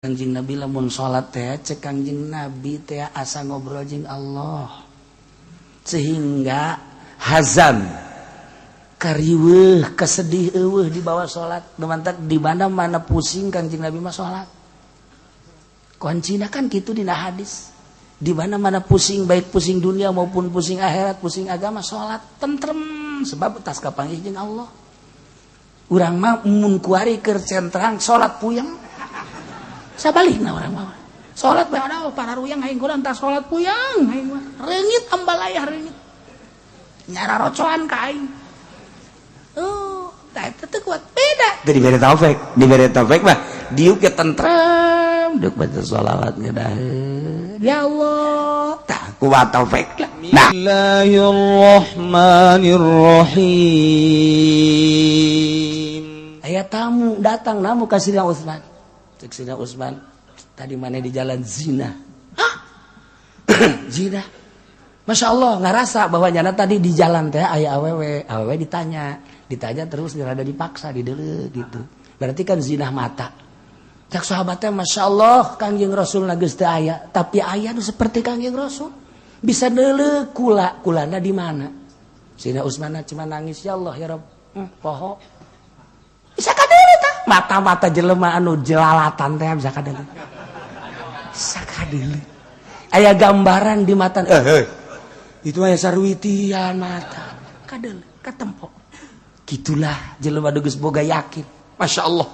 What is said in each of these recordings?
Kangjeng Nabi lamun salat teh, cek Kangjeng Nabi teh, asa ngobrol jeung Allah, sehingga hazan, kariweuh, kesedih euweuh di bawah salat. Mantak di mana mana pusing, Kangjeng Nabi mah salat. Kuncina kan gitu dina hadis, di mana mana pusing, baik pusing dunia maupun pusing akhirat, pusing agama, salat tentrem, sebab tas kapanggih jeung Allah. Urang mah mun kuari keur centrang, salat puyeng. Sabalikna, urang mah salat bae ada para ruyang aing kula, entah salat puyeng aing mah, reungit ambalayah, reungit nyara rocoan ka aing. Oh, tah eta teu kuat, beda. Teu dibere taufik, dibere taufik mah diuk ge tentrem, diuk baca sholawat ngedaheun, ya Allah, tah kuat taufik lah. Nah. Bismillahirrahmanirrahim. Aya tamu datang namu ka Sidina Utsman. Cek Sidina Utsman, "Tadi mana di jalan zina?" "Hah, zina?" Masya Allah, ngerasa bahwa nyana tadi di jalan teh aya awewe, awewe ditanya, ditanya terus, rada dipaksa di dulu gitu. Berarti kan zina mata. Cek sahabatnya, "Masya Allah, Kangjeng Rasul geus teu aya, tapi aya nu seperti Kangjeng Rasul. Bisa deuleu kula, kulana di mana?" Sidina Utsman cuma nangis, "Ya Allah, ya Rabb, poho." Bisa kadeuleu tah? Mata-mata jelema anu jelalatan teh bisa kadeuleu. Bisa kadeuleu. Aya gambaran di mata, eh, eh itu aya sarwitian mata. Kadeuleu, katempo. Gitulah jelema geus boga yakin. Masya Allah.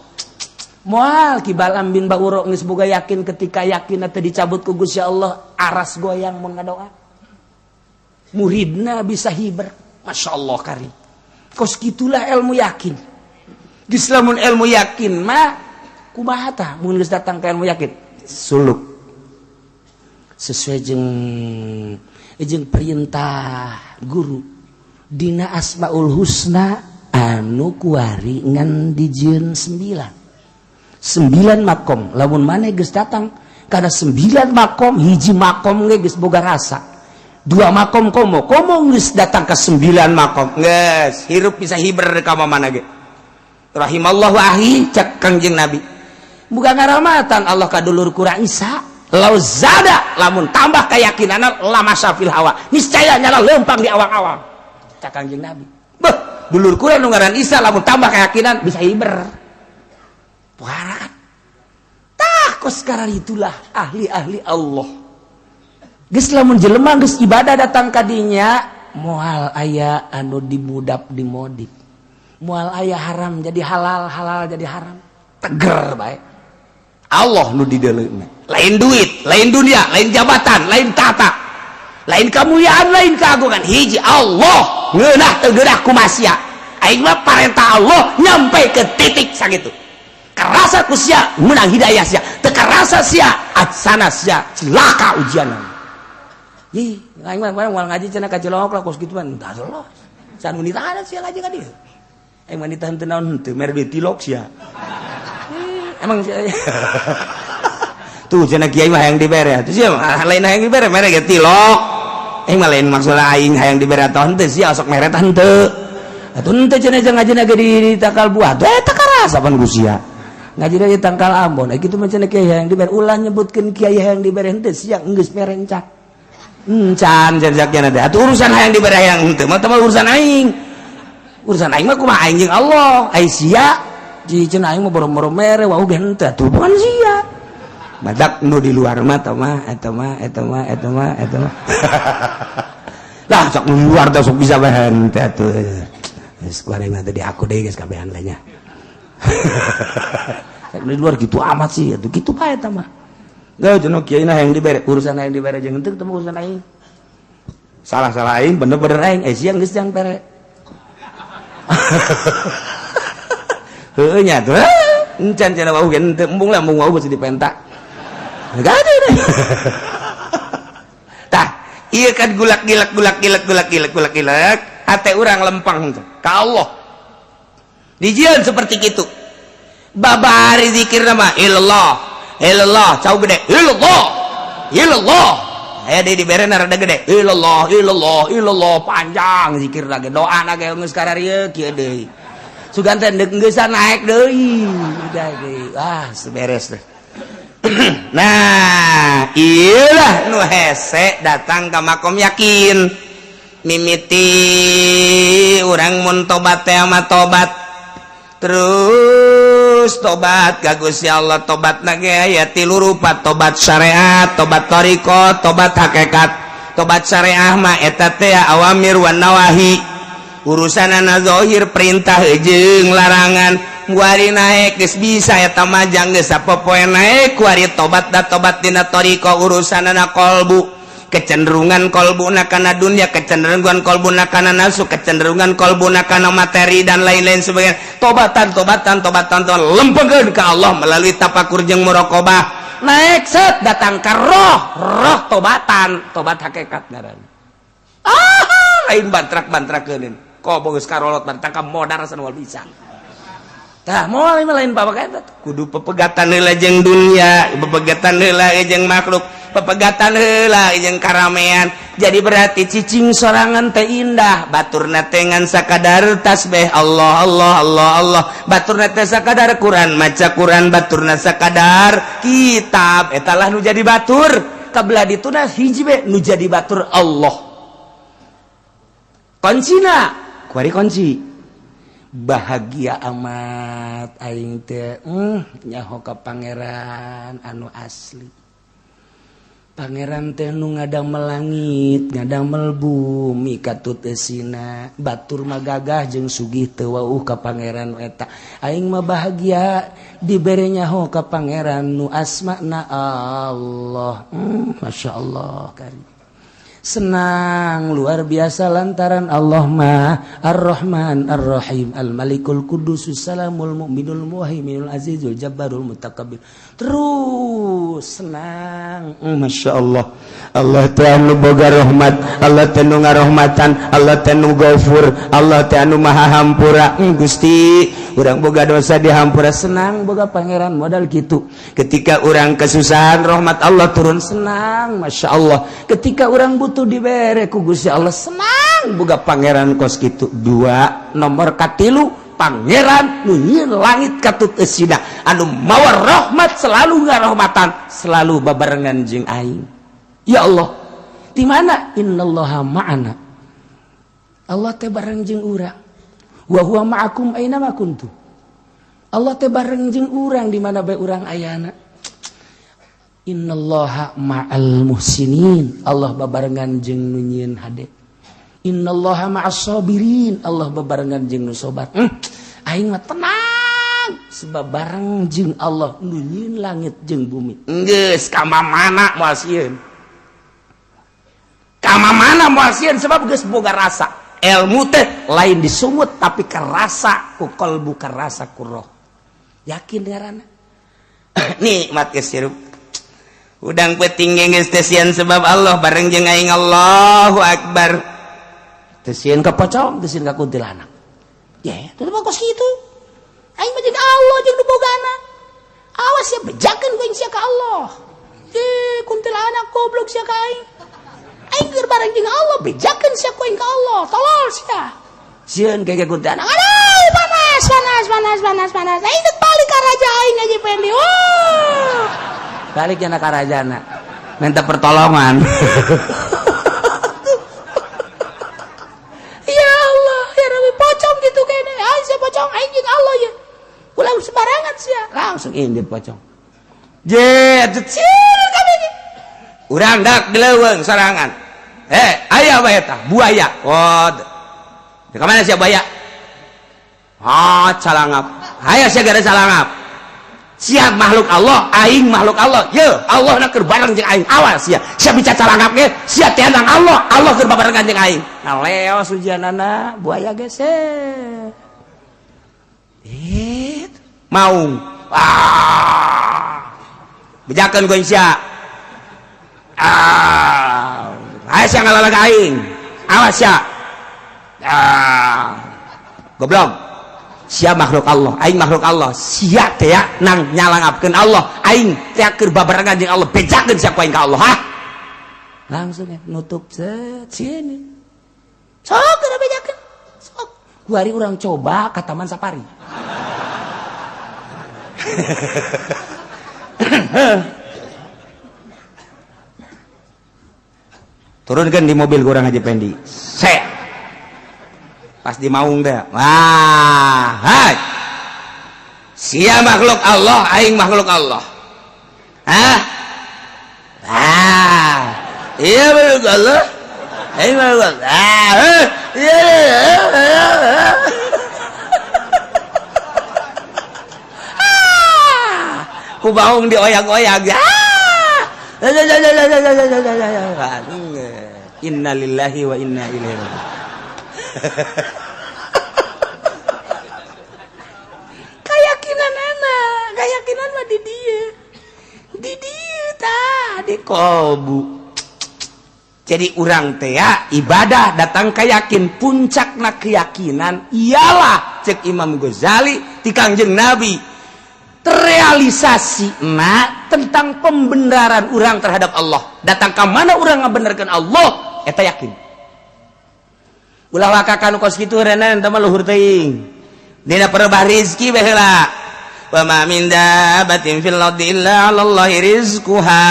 Moal Ki Balam bin Bauro geus boga yakin, ketika yakin atau dicabut ku Gusti Allah, aras goyang mun ngadoa. Muridna bisa hiber. Masya Allah karim. Kos gitulah ilmu yakin. Geus lamun ilmu yakin mah kumaha tah? Mun geus datang ke ilmu yakin, suluk sesuai jeung jeung perintah guru dina Asmaul Husna anu kuari ngan dijieun sembilan sembilan makom. Lamun maneh geus datang kana sembilan makom, hiji makom ge geus boga rasa, dua makom komo komo, geus datang ke sembilan makom geus hirup bisa hiber ka mana ge. Rahimallahu ahi, cek Kangjeng Nabi, bukan ngaramatan Allah ka dulur kurang Isa, lau zada, lamun tambah keyakinan, lama syafil hawa, niscaya nyala lempang di awang-awang. Cek Kangjeng Nabi, beh, dulur kurang nu ngaran Isa, lamun tambah keyakinan bisa hiber. Puara kan tah, kos sekarang itulah ahli-ahli Allah. Geus lamun jelema geus ibadah datang kadinya, moal aya anu dimudap dimodif, moal aya haram jadi halal, halal jadi haram, teger baik. Allah nu di lain duit, lain dunia, lain jabatan, lain tata, lain kemuliaan, lain keagungan. Hiji Allah, ngeunah teu geunah kumaha sia, aing mah parentah Allah nyampe ke titik sakitu. Kerasa ku sia, menang hidayah sia, teu kerasa sia, atsana sia celaka ujian. Ih, aing mah moal ngaji cenah ka Cilongok lah, kos kitu mah entah Allah san nu ditahan sia ngaji ka dieu. Aing mah ditahan teu naon henteu, mere duit tilok sia. Emang sia tuh cenah kiai mah hayang dibere atuh, sia lain hayang dibere, mere ge tilok. Aing mah lain maksud aing hayang dibere atau henteu, sia sok mere tah henteu atuh. Henteu cenah jeung ngaji ge di tangkal buah tuh eta karasa pan ku sia ngaji di tangkal ambon. Eh, kitu mah cenah kiai hayang dibere. Ulah nyebutkeun kiai hayang dibere henteu, sia geus mere encan encan cenah teh atuh. Urusan hayang dibere hayang henteu mah urusan aing, urusan aing mah kumaha aing jeung Allah. Ai sia di cenah aing mah boro-boro mere wau ge henteu atuh, bukan sia badak nu di luar mah eta mah eta mah eta mah eta mah eta mah lah, sok nu di luar teh sok bisa bae henteu atuh. Geus kuari mah tadi aku deui geus kabehan lah nya. Di luar gitu amat sih atuh, kitu bae eta mah. Gak cenah kiai hayang dibere, urusan hayang dibere jeung henteu teu urusan aing. Salah-salah aing, bener-bener aing. Eh, siang geus jang pere. Heueuh nya tuh. Encan cenah wau ge henteu, embung lah, embung wau geus dipenta. Gak ada. Tah, iya kan gulak gilak gulak gilak gulak gilak gulak gilak, hate urang lempang ka Allah. Dijieun seperti itu. Babari zikir nama ilallah, ilallah, cau gede, ilallah, ilallah. Aya deui dibere rada gede, ilallah, ilallah, ilallah, panjang zikir lagi, doa lagi geus kararieu kieu deui. Sugan teh deuk geus naik deui. Udah deui. Ah, beres deh. Nah, iyalah nu hese datang ke makom yakin. Mimiti urang mun tobat teh mah tobat terus, tobat ka Gusti Allah. Tobat na ge aya tilu rupa: tobat syariat, tobat thariqah, tobat hakikat. Tobat syariah mah eta teh awamir wan nawahi, urusanana zahir, perintah jeung larangan. Kuari naik geus bisa eta mah, jang geus sapopoe naik. Kuari tobat da tobat dina thariqah, urusanana kolbu, kecenderungan kolbu kana dunia, kecenderungan kolbu kana nafsu, kecenderungan kolbu kana materi, dan lain-lain sebagainya. Tobatan, tobatan, tobatan, tobatan, lempengkeun ka Allah melalui tapakur jeung muraqabah. Naik set, datang ke roh, roh tobatan, tobat hakikat ngaranna. Ah, lain bantrak-bantrakeun kok geus karolot bantrak ka modar moal bisa. Tah, moal lain bapak kudu pepegatan heula jeung dunia, pepegatan heula jeung makhluk, pepegatan heula jeung karamean. Jadi berarti cicing sorangan teh indah, baturna teh ngan sakadar tasbih, Allah, Allah, Allah, Allah, baturna teh sakadar Quran, maca Quran, baturna sakadar kitab. Eta lah nu jadi batur. Kabelah dituna hiji be nu jadi batur, Allah. Kuncina kuari kunci bahagia amat aing teh nyaho ka pangeran anu asli. Pangeran teh nu ngadamel langit, ngadamel bumi, katut eusina. Batur mah gagah jeung sugih teu wauh ka pangeran eta. Aing mah bahagia dibere nyaho ka pangeran nu asmana Allah. Masya Allah kari senang luar biasa lantaran Allah mah Ar-Rahman Ar-Rahim, Al-Malikul Qudus, Salamul Mu'minul Muhaiminul Azizul Jabbarul Mutakabbir. Terus senang. Masya Allah, Allah teh anu boga rahmat, Allah teh nu ngarahmatan, Allah teh nu Ghafur, Allah teh anu Maha Hampura. Gusti, urang boga dosa dihampura. Senang boga pangeran modal gitu. Ketika urang kesusahan, rahmat Allah turun, senang. Masya Allah, ketika urang butuh dibere ku Gusti Allah, senang boga pangeran kos gitu. Dua nomor katilu, pangeran nu nyieun langit katut eusina, anu mawa rahmat, selalu ngarahmatan, selalu babarengan jeung aing. Ya Allah, di mana innallaha ma'ana, Allah teh bareng jeung urang. Wa huwa ma'akum aina ma kuntum. Allah teh bareng jeung urang di mana bae urang ayana. Innallaha ma'al muhsinin, Allah babarengan jeung nu nyieun hade. Innallaha ma'as sabirin, Allah babarengan jeung nu sabar. Aing mah tenang sebab bareng jeung Allah nu nyieun langit jeung bumi. Geus ka mana moal sieun, ka mana moal sieun, sebab geus boga rasa. Ilmu teh lain disungut, tapi kerasa ku kolbu, kerasa ku roh, yakin ngaranna. Nikmat geus hirup. Udang peuting geus teu sieun sebab Allah bareng jeung aing. Allahu akbar, teu sieun ka pocong, teu sieun ka kuntilanak. Ya, itu mah kos kitu. Aing mah jeung Allah, jeung nu bogana. Awas ya, bejakeun ku aing sia ka Allah. Eh, kuntilanak goblok sia ka aing. Aing keur bareng jeung Allah, bejakeun sia ku aing ka Allah. Tolol sia. Sieun kayak kuntilanak. Aduh, panas, panas, panas, panas, panas. Aing dek balik ka raja aing aja, Fendi. Wah. Balik jana ka rajana. Minta pertolongan. Ya Allah, ya Rabbi, pocong gitu kayaknya. Aing sia pocong, aing jeung Allah ya. Ulah sembarangan sia. Langsung indit pocong. Je, sieun kabeh. Urang dak di leuweung sorangan. Eh, aya apa eta? Buaya. Oh. Di mana sia buaya? Ah, calangap. Aya sia gara calangap. Sia makhluk Allah, aing makhluk Allah. Ye, Allah na keur bareng jeung aing. Awas sia. Sia bicara calangap ge, sia teh Allah, Allah keur babarengan jeung aing. Ngaleos ujianana buaya geser. Eh, maung. Ah. Bejakeun ku sia. Ah. Ayo sia ngalalag aing. Awas sia. Ah. Goblok. Sia makhluk Allah, aing makhluk Allah. Sia teh nang nyalangapkeun Allah, aing teh keur babarengan jeung Allah. Bejakeun sia ku aing ka Allah, ha? Langsung ya, nutup set sini. Sok keur bejakeun. Sok. Kuari urang coba ka Taman Safari. Heh. Turunkan di mobil kurang Haji Pendi. Set. Pas di maung teh. Wah, hai. Sia makhluk Allah, aing makhluk Allah. Hah? Ah. Iya makhluk Allah. Aing makhluk Allah. Ah, iya. Ku baung dioyak-oyak. Innalillahi wa inna ilaihi raji'un. Keyakinan anak, keyakinan mah di dieu. Di dieu tah, di kolbu. Jadi urang teh ya, ibadah datang keyakin, puncakna keyakinan ialah cek Imam Ghazali ti Kangjeng Nabi terrealisasi nah tentang pembenaran orang terhadap Allah. Datang ke mana orang ngabenerkeun Allah eta yakin. Ulah waka kanu kos kitu renan eta mah luhur teuing. Dina perebah rizki bae heula. Wa ma min dabbatin fil ardi illa 'alallahi rizquha.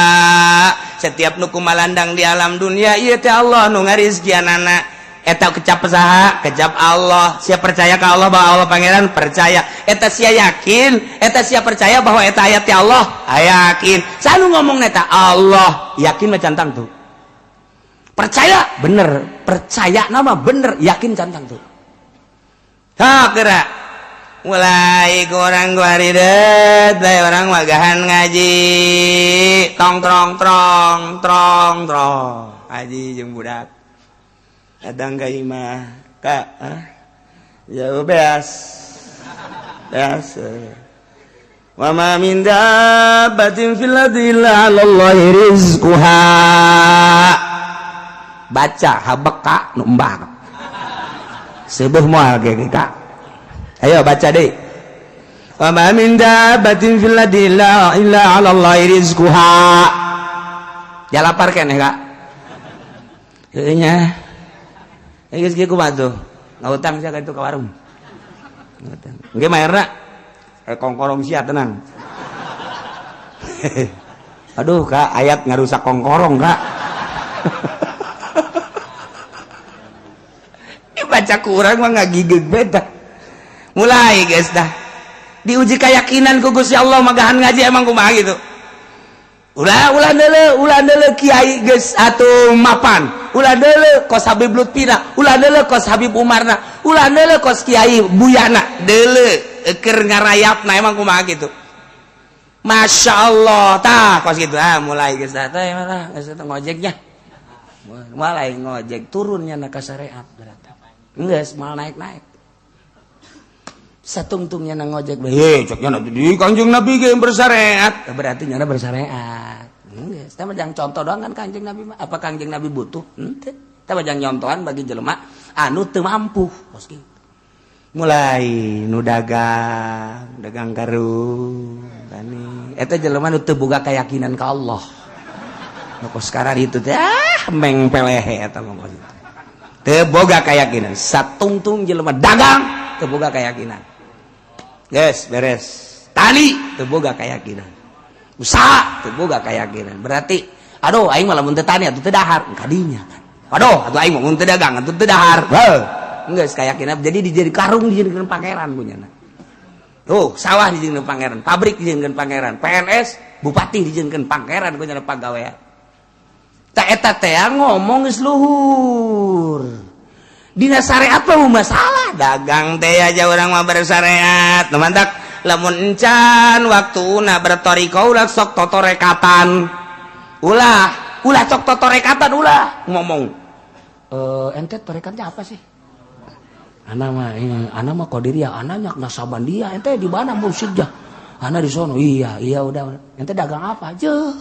Setiap nu kumalandang di alam dunia ieu teh Allah nu ngarizkianana. Eta kecap saha? Kecap Allah. Sia percaya ka Allah bahwa Allah pangeran? Percaya. Eta sia yakin, eta sia percaya bahwa eta ayat ti Allah? Yakin. Sanu ngomong eta Allah, yakin mah cantang tuh. Percaya bener, percaya nama bener, yakin cantang tuh. Ha geura. Mulai kurang guaridet, bae orang wagahan ngaji. Tong trong trong trong trong. Ngaji jeung budak. Kadang ka imah kak, ya beas beas. Wa ma min dabbatin fil ardi illa 'alallahi rizquha. Baca habeka nu embah seubeuh moal ge kak. Ayo baca deui. Wa ma min dabbatin fil ardi illa 'alallahi rizquha. Ya lapar keneh kak. Heueuh nya. Geus kieu kumaha tuh? Ngahutang sia ka itu ka warung. Ngahutang. Engke mayarna kongkorong sia tenang. Aduh kak, ayat ngarusak kongkorong kak. Baca kurang mah ngagigeg beta. Mulai guys dah. Diuji keyakinan ku Gusti Allah magahan ngaji emang kumaha gitu. Ulah ulah deuleu, ulah deuleu kiai geus atuh mapan. Ulah deuleu kos Habib Lutfina, ulah deuleu kos Habib Umarna, ulah deuleu kos Kiai Buyana, deuleu keur ngarayapna emang kumaha gitu. Masya Allah, tah kos gitu. Ah mulai geus tah teh mah geus ngojeknya. Mulai ngojek turunnya na ka syariat berarti. Geus mal naik-naik. Satungtungnya na ngojek, hei ceknya nanti di Kangjeng Nabi ge bersyariat, berarti nyana bersyariat. Geus, teh mah jang contoh doang kan Kangjeng Nabi mah. Apa Kangjeng Nabi butuh? Henteu. Teh mah jang nyontohan bagi jelema anu teu mampu. Kos kitu. Mulai nu dagang, dagang karung, tani. Eta jelema nu teu boga keyakinan ka Allah. Nu kos sekarang itu teh ah meng pelehe eta mah kos kitu. Teu boga keyakinan. Satungtung jelema dagang teu boga keyakinan. Yes, beres. Tani teu boga keyakinan. Usaha teu boga keyakinan. Berarti aduh aing mah lamun teu tani atuh teu dahar kadinya kan. Aduh, atuh aing mah mun teu dagang atuh teu dahar. Heuh. Geus keyakinan jadi dijadi karung dijadikeun pangeran punyana. Tuh, sawah dijadikeun pangeran, pabrik dijadikeun pangeran, PNS, bupati dijadikeun pangeran punyana pagawean. Ta eta teh ngomong geus luhur. Dina syariat mah masalah dagang teh aja orang mah bersyariat. Nu mantak lamun encan waktuna bertoriko ulah sok totorekatan. Ulah, ulah sok totorekatan ulah ngomong. Ente torekatnya apa sih? Ana mah ana mah qadiriyah, ana nyak nasaban dia. Ente di mana mursyidnya? Ana di sono. Iya, iya udah. Ente dagang apa? Jeuh.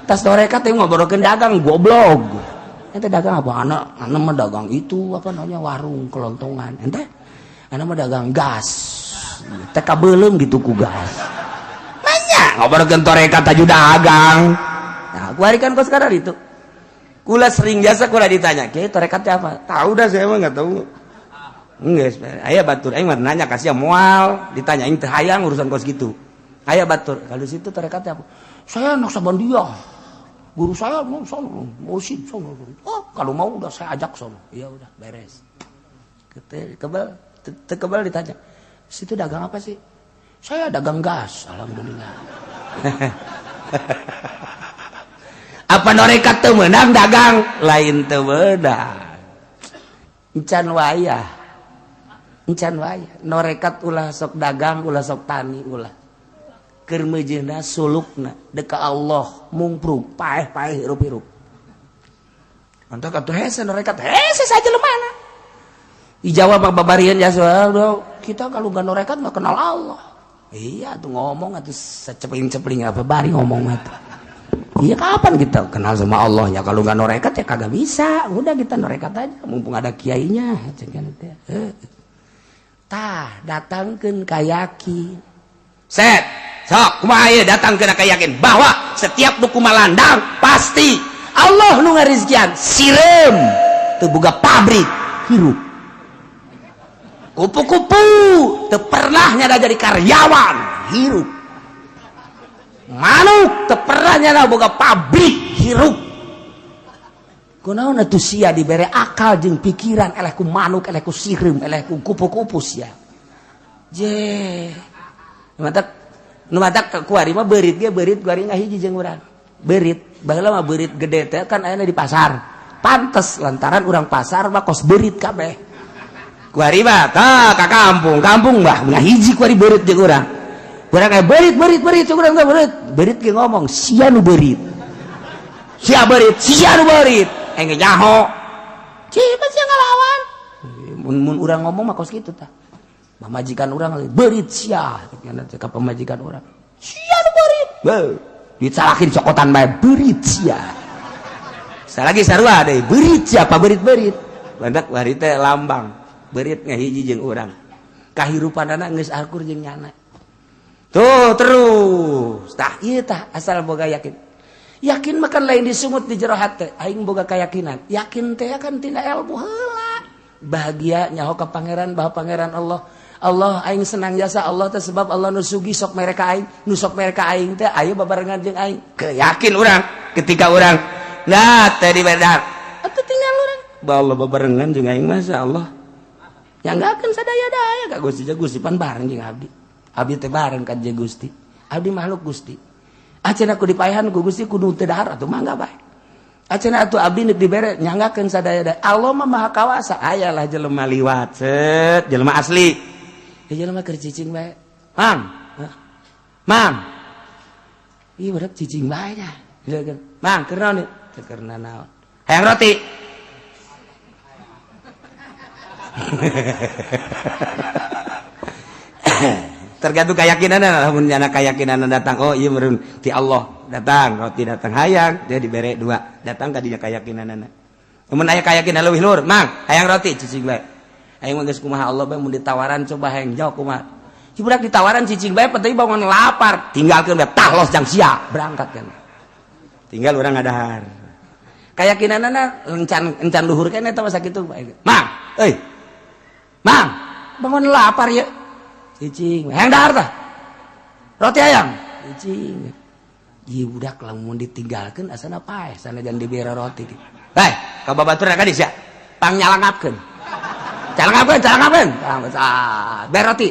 Tas torekat teh ngobrolkeun dagang goblok. Ente dagang apa? Ana mah dagang itu apa namanya warung kelontongan. Ente? Ana mah dagang gas. TK belum gitu ku gas. Nanya ngobrolkeun torekat taju dagang. Nah, kuari kan kok sekarang itu. Kula sering jasa kula ditanya, "Kiai torekatnya apa?" Tahu dah saya mah enggak tahu. Enggak, aya batur aing mah nanya kasih moal, ditanya aing teu hayang urusan kos gitu. Aya batur kalau situ tarekatnya apa? Saya Naqsyabandiyah. Guru saya mau sono, mau sono. Oh, kalau mau udah saya ajak sono. Iya udah beres. Kebal, kebal ditanya. Situ dagang apa sih? Saya dagang gas, alhamdulillah. Apa norekat teu meunang dagang? Lain teu meunang. Encan wayah. Encan wayah. Norekat ulah sok dagang, ulah sok tani, ulah. Keur meujeuhna sulukna deka Allah mungprung paeh-paeh hirup-hirup. Mantap atuh hese norekat hese saja lemana. Dijawab Pak babarian ya kita kalau nggak norekat nggak kenal Allah. Iya tuh ngomong atuh secepling-cepling apa bari ngomong atuh. Iya kapan kita kenal sama Allah ya kalau nggak norekat ya kagak bisa. Udah kita norekat aja mumpung ada kiainya. Tah datangkeun ka yakin. Set. Sok kumaha ieu datang ke yakin bahwa setiap nu kumalandang pasti Allah nu ngarizkian sireum teu boga pabrik hirup. Kupu-kupu teu pernah nyada jadi karyawan hirup. Manuk teu pernah nyada boga pabrik hirup. Kunaon atuh sia dibere akal jeung pikiran eleh ku manuk, eleh ku sireum, eleh ku kupu-kupu sia. Je. Matak nu matak kuari mah beurit ge beurit kuari ngahiji jeung urang. Beurit, baheula mah beurit gede teh kan ayana di pasar. Pantes lantaran urang pasar mah kos beurit kabeh. Kuari mah tah ka kampung, kampung mah ngahiji kuari beurit jeung urang. Urang kayak beurit beurit beurit urang teh beurit. Beurit ge ngomong sia nu beurit. Sia beurit, sia nu beurit. Aing ge nyaho. Cipat sia ngalawan. Mun urang ngomong mah kos kitu tah. Pamajikan urang beurit sia ka pamajikan urang. Sia nu beurit. Beuh, dicalakin cokotan bae beurit sia. Salagi sarua deui beurit sia apa beurit-beurit. Landak bari teh lambang beurit ngahiji jeung urang. Kahirupanana geus akur jeung nyana. Tuh terus. Tah ieu tah asal boga yakin. Yakin mah kan lain disungut di jero hate, aing boga keyakinan. Yakin teh kan tina ilmu heula. Bahagia nyaho ka pangeran bahwa pangeran Allah. Allah aing senang jasa Allah teh sebab Allah nu sugi sok mereka aing, nu sok mereka aing teh ayo babarengan jeung aing. Keyakin urang ketika urang nah teh dibedar. Atuh tinggal urang. Bah Allah babarengan jeung aing masa Allah. Ya enggak akan sadaya-daya ka Gusti Gusti pan bareng jeung abdi. Abdi teh bareng ka jeung Gusti. Abdi makhluk Gusti. Acan aku dipaehan ku Gusti kudu teu dahar atuh mangga bae. Acan atuh abdi neuk dibere nyanggakeun sadaya-daya. Allah mah maha kawasa. Aya lah jelema liwat set jelema asli. Ya jelema keur cicing bae. Mang. Mang. Ih budak cicing bae nya. Mang keur naon ieu? Keur naon? Hayang roti. Tergantung keyakinan lamun nyana keyakinan datang oh iya meureun ti Allah datang roti datang hayang dia dibere dua datang kadinya keyakinanana. Mun aya keyakinan leuwih luhur, Mang hayang roti cicing bae. Aing mah geus kumaha Allah bae mun ditawaran coba hayang jauh kumaha. Si budak ditawaran cicing bae penting bangun lapar, tinggalkeun bae tah los jang sia berangkat kan. Tinggal urang ngadahar. Keyakinanana encan encan luhur keneh eta mah sakitu bae. Mang, euy. Mang, bangun lapar ya. Cicing, hayang dahar tah. Roti hayang. Cicing. Ieu budak lamun ditinggalkeun asana paeh sanajan dibere roti. Hei, ka babatur ka sia. Pang nyalangapkeun. Calangapkeun, calangapkeun. Ber roti.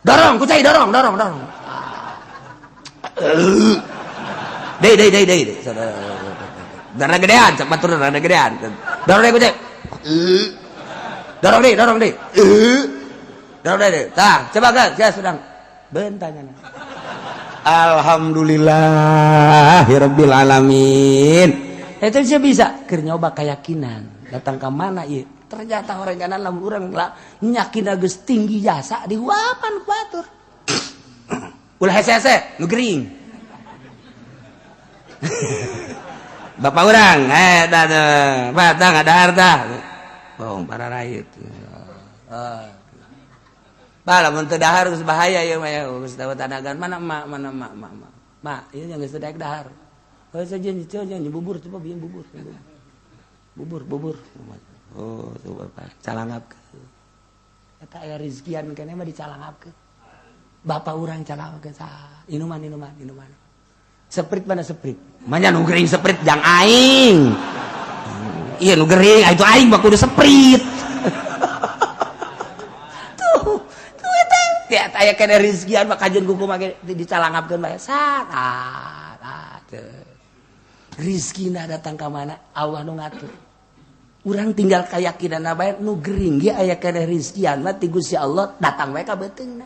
Dorong, kucai dorong, dorong, dorong. Deui, deui, deui, deui. Darah gedean, cak batur darah gedean. Dorong deui kucai. Dorong deui, dorong deui. Dorong deui. Tah, coba kan, saya sedang bentanya. Alhamdulillahirabbil alamin. Itu sih bisa keur nyoba keyakinan. Datang ke mana ieu? Ternyata orang kanan lamun urang lah nyakin geus tinggi jasa dihuapan ku batur. Ulah hese-hese nu gering. Bapak urang dah dah ada harta. Bohong para rakyat. Bah lamun teu dahar geus bahaya ieu mah ya geus tahu tanagan mana emak mana emak emak. Mak ieu yang geus teu daek dahar. Oh saja jangan bubur coba bieu bubur. Bubur bubur. Oh coba calangapkeun. Eta aya rizkian keneh mah dicalangapkeun. Bapak urang calawak inuman inuman inuman. Seprit mana seprit? Manya nu gering seprit jang aing. Iya nu gering, itu aing mah kudu seprit. Tuh, tuh eta. Tiap aya kena rizkian mah kajian kuku mah dicalangapkeun bae. Sat, ah, teu. Rizkina datang ka mana? Allah nu ngatur. Urang tinggal keyakinan bae nu gering ge aya kena rizkian mah ti Gusti Allah datang bae ka beuteungna.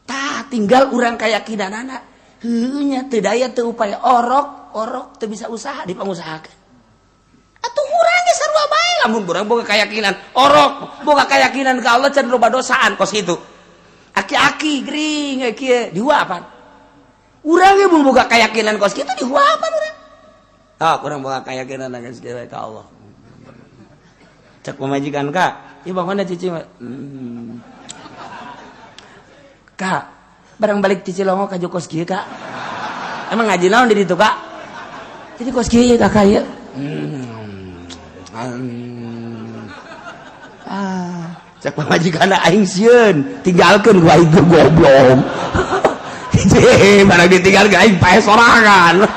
Tah tinggal urang keyakinanana. Heueuh nya teu daya teu upaya orok, orok teu bisa usaha dipangusahakeun. Atuh urang ge sarua bae lamun urang boga keyakinan orok, boga keyakinan ka Allah can loba dosaan kos kitu. Aki-aki gering kieu dihuapan. Urang ge mun boga keyakinan kos kitu dihuapan urang. Ah, kurang boga keyakinan geus kieu ka Allah. Cek pamajikan kak, ieu bang mana cici? Kak, barang balik cici longo ka kos kieu kak. Emang ngaji naon di ditu kak? Jadi kos kieu kakak ieu. Ah, cek pamajikan aing sieun, tinggalkeun gua aing goblok. Hiji, barang ditinggalkeun aing paeh sorangan.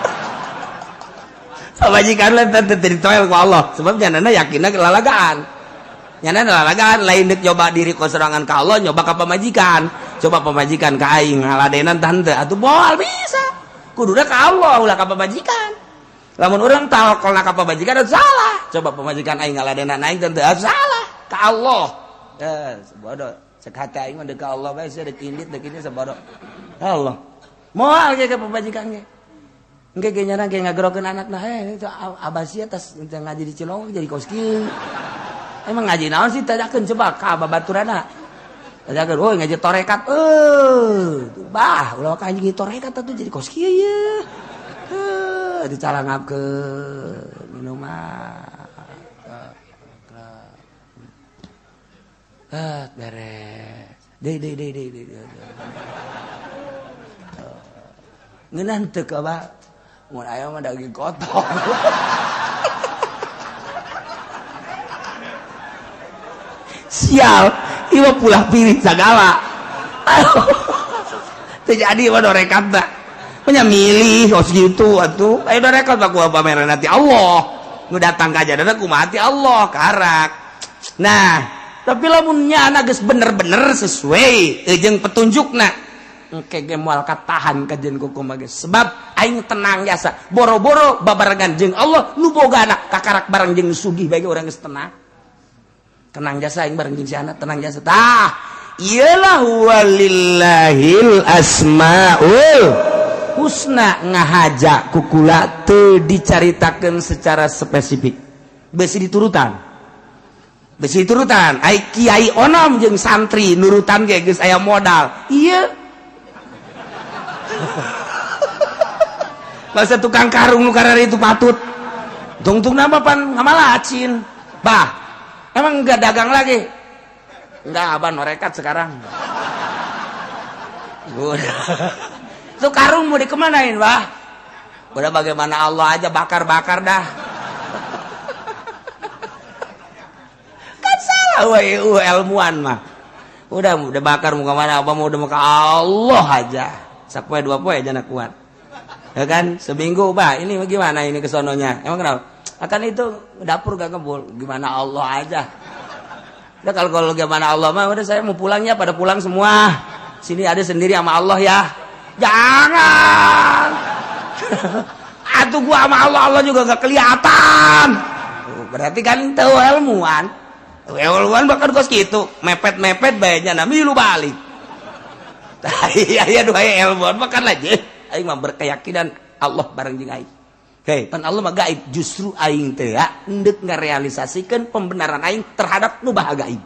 Pamajikan lah teh ditoel ku Allah, sebab nyanana yakinna lalagaan. Nyana lalagaan lain dek nyoba diri ku sorangan ka Allah, nyoba ka pamajikan. Coba pamajikan ka aing ngaladenan tante atuh moal bisa. Kuduna ka Allah ulah ka pamajikan. Lamun urang tawakalna ka pamajikan atuh salah. Coba pamajikan aing ngaladenan aing tante atuh salah ka Allah. Eh, bodoh. Cek hati aing mah deuk ka Allah bae sia deuk indit deuk ini sabodoh. Allah. Moal ge ka pamajikan ge. Engke ge nyana ge ngagerokeun anakna, "Eh, itu abah sia tas ngaji di Cilongok jadi kos kieu." Emang ngaji naon sih tanyakeun coba ka babaturana. Tanyakeun, "Oh, ngaji torekat." Eh, bah, ulah ka ngaji torekat atuh jadi kos kieu ye. Eh, dicalangapkeun minuman. Eh, beres. Deui deui deui deui deui. Ngeunah teu ka bah. Mun aya mah daging kotor. Sial, ieu pulah pilih segala. Teu jadi mah dorekat tah. Nya milih kos gitu atuh. Ayo dorekat mah kumaha pameran ti Allah. Nu datang ka jadana kumaha ti Allah karak. Nah, tapi lamun nya geus bener-bener sesuai jeung petunjukna. Engke ge moal katahan kajian kuku mah geus. Sebab aing tenang jasa. Boro-boro babarengan jeung Allah nu boga anak kakarak bareng jeung sugih bae urang geus tenang. Tenang jasa aing bareng jeung si anak tenang jasa. Tah, iyalah walillahil asmaul husna ngahaja kukula teu dicaritakeun secara spesifik. Besi diturutan. Besi diturutan. Ai kiai onom jeung santri nurutan ge geus aya modal. Ieu bahasa tukang karung nu karari itu patut. Tungtung nama pan ngamalacin. Bah, emang enggak dagang lagi? Enggak, abah norekat sekarang. Udah. Itu karung mau dikemanain, bah? Udah bagaimana Allah aja bakar-bakar dah. Kan salah weh ilmuan mah. Udah bakar mau kemana? Abah mau udah mau ke Allah aja. Sapoe dua poe aja nak kuat. Ya kan? Seminggu, bah, ini gimana ini kesononya? Emang kenapa? Akan itu dapur gak ngebul, gimana Allah aja. Udah kalau gimana Allah mah udah saya mau pulangnya pada pulang semua. Sini ada sendiri sama Allah ya. Jangan. Atuh gua sama Allah, Allah juga gak kelihatan. Berarti kan tahu ilmuwan. Ilmuwan bahkan kos gitu, mepet-mepet baiknya nah milu balik. Iya iya dua ilmuwan bahkan aja. Aing mah berkeyakinan Allah bareng jeung aing. Hei, pan Allah mah gaib, justru aing teh endek ngarealisasikeun pembenaran aing terhadap nu baha gaib.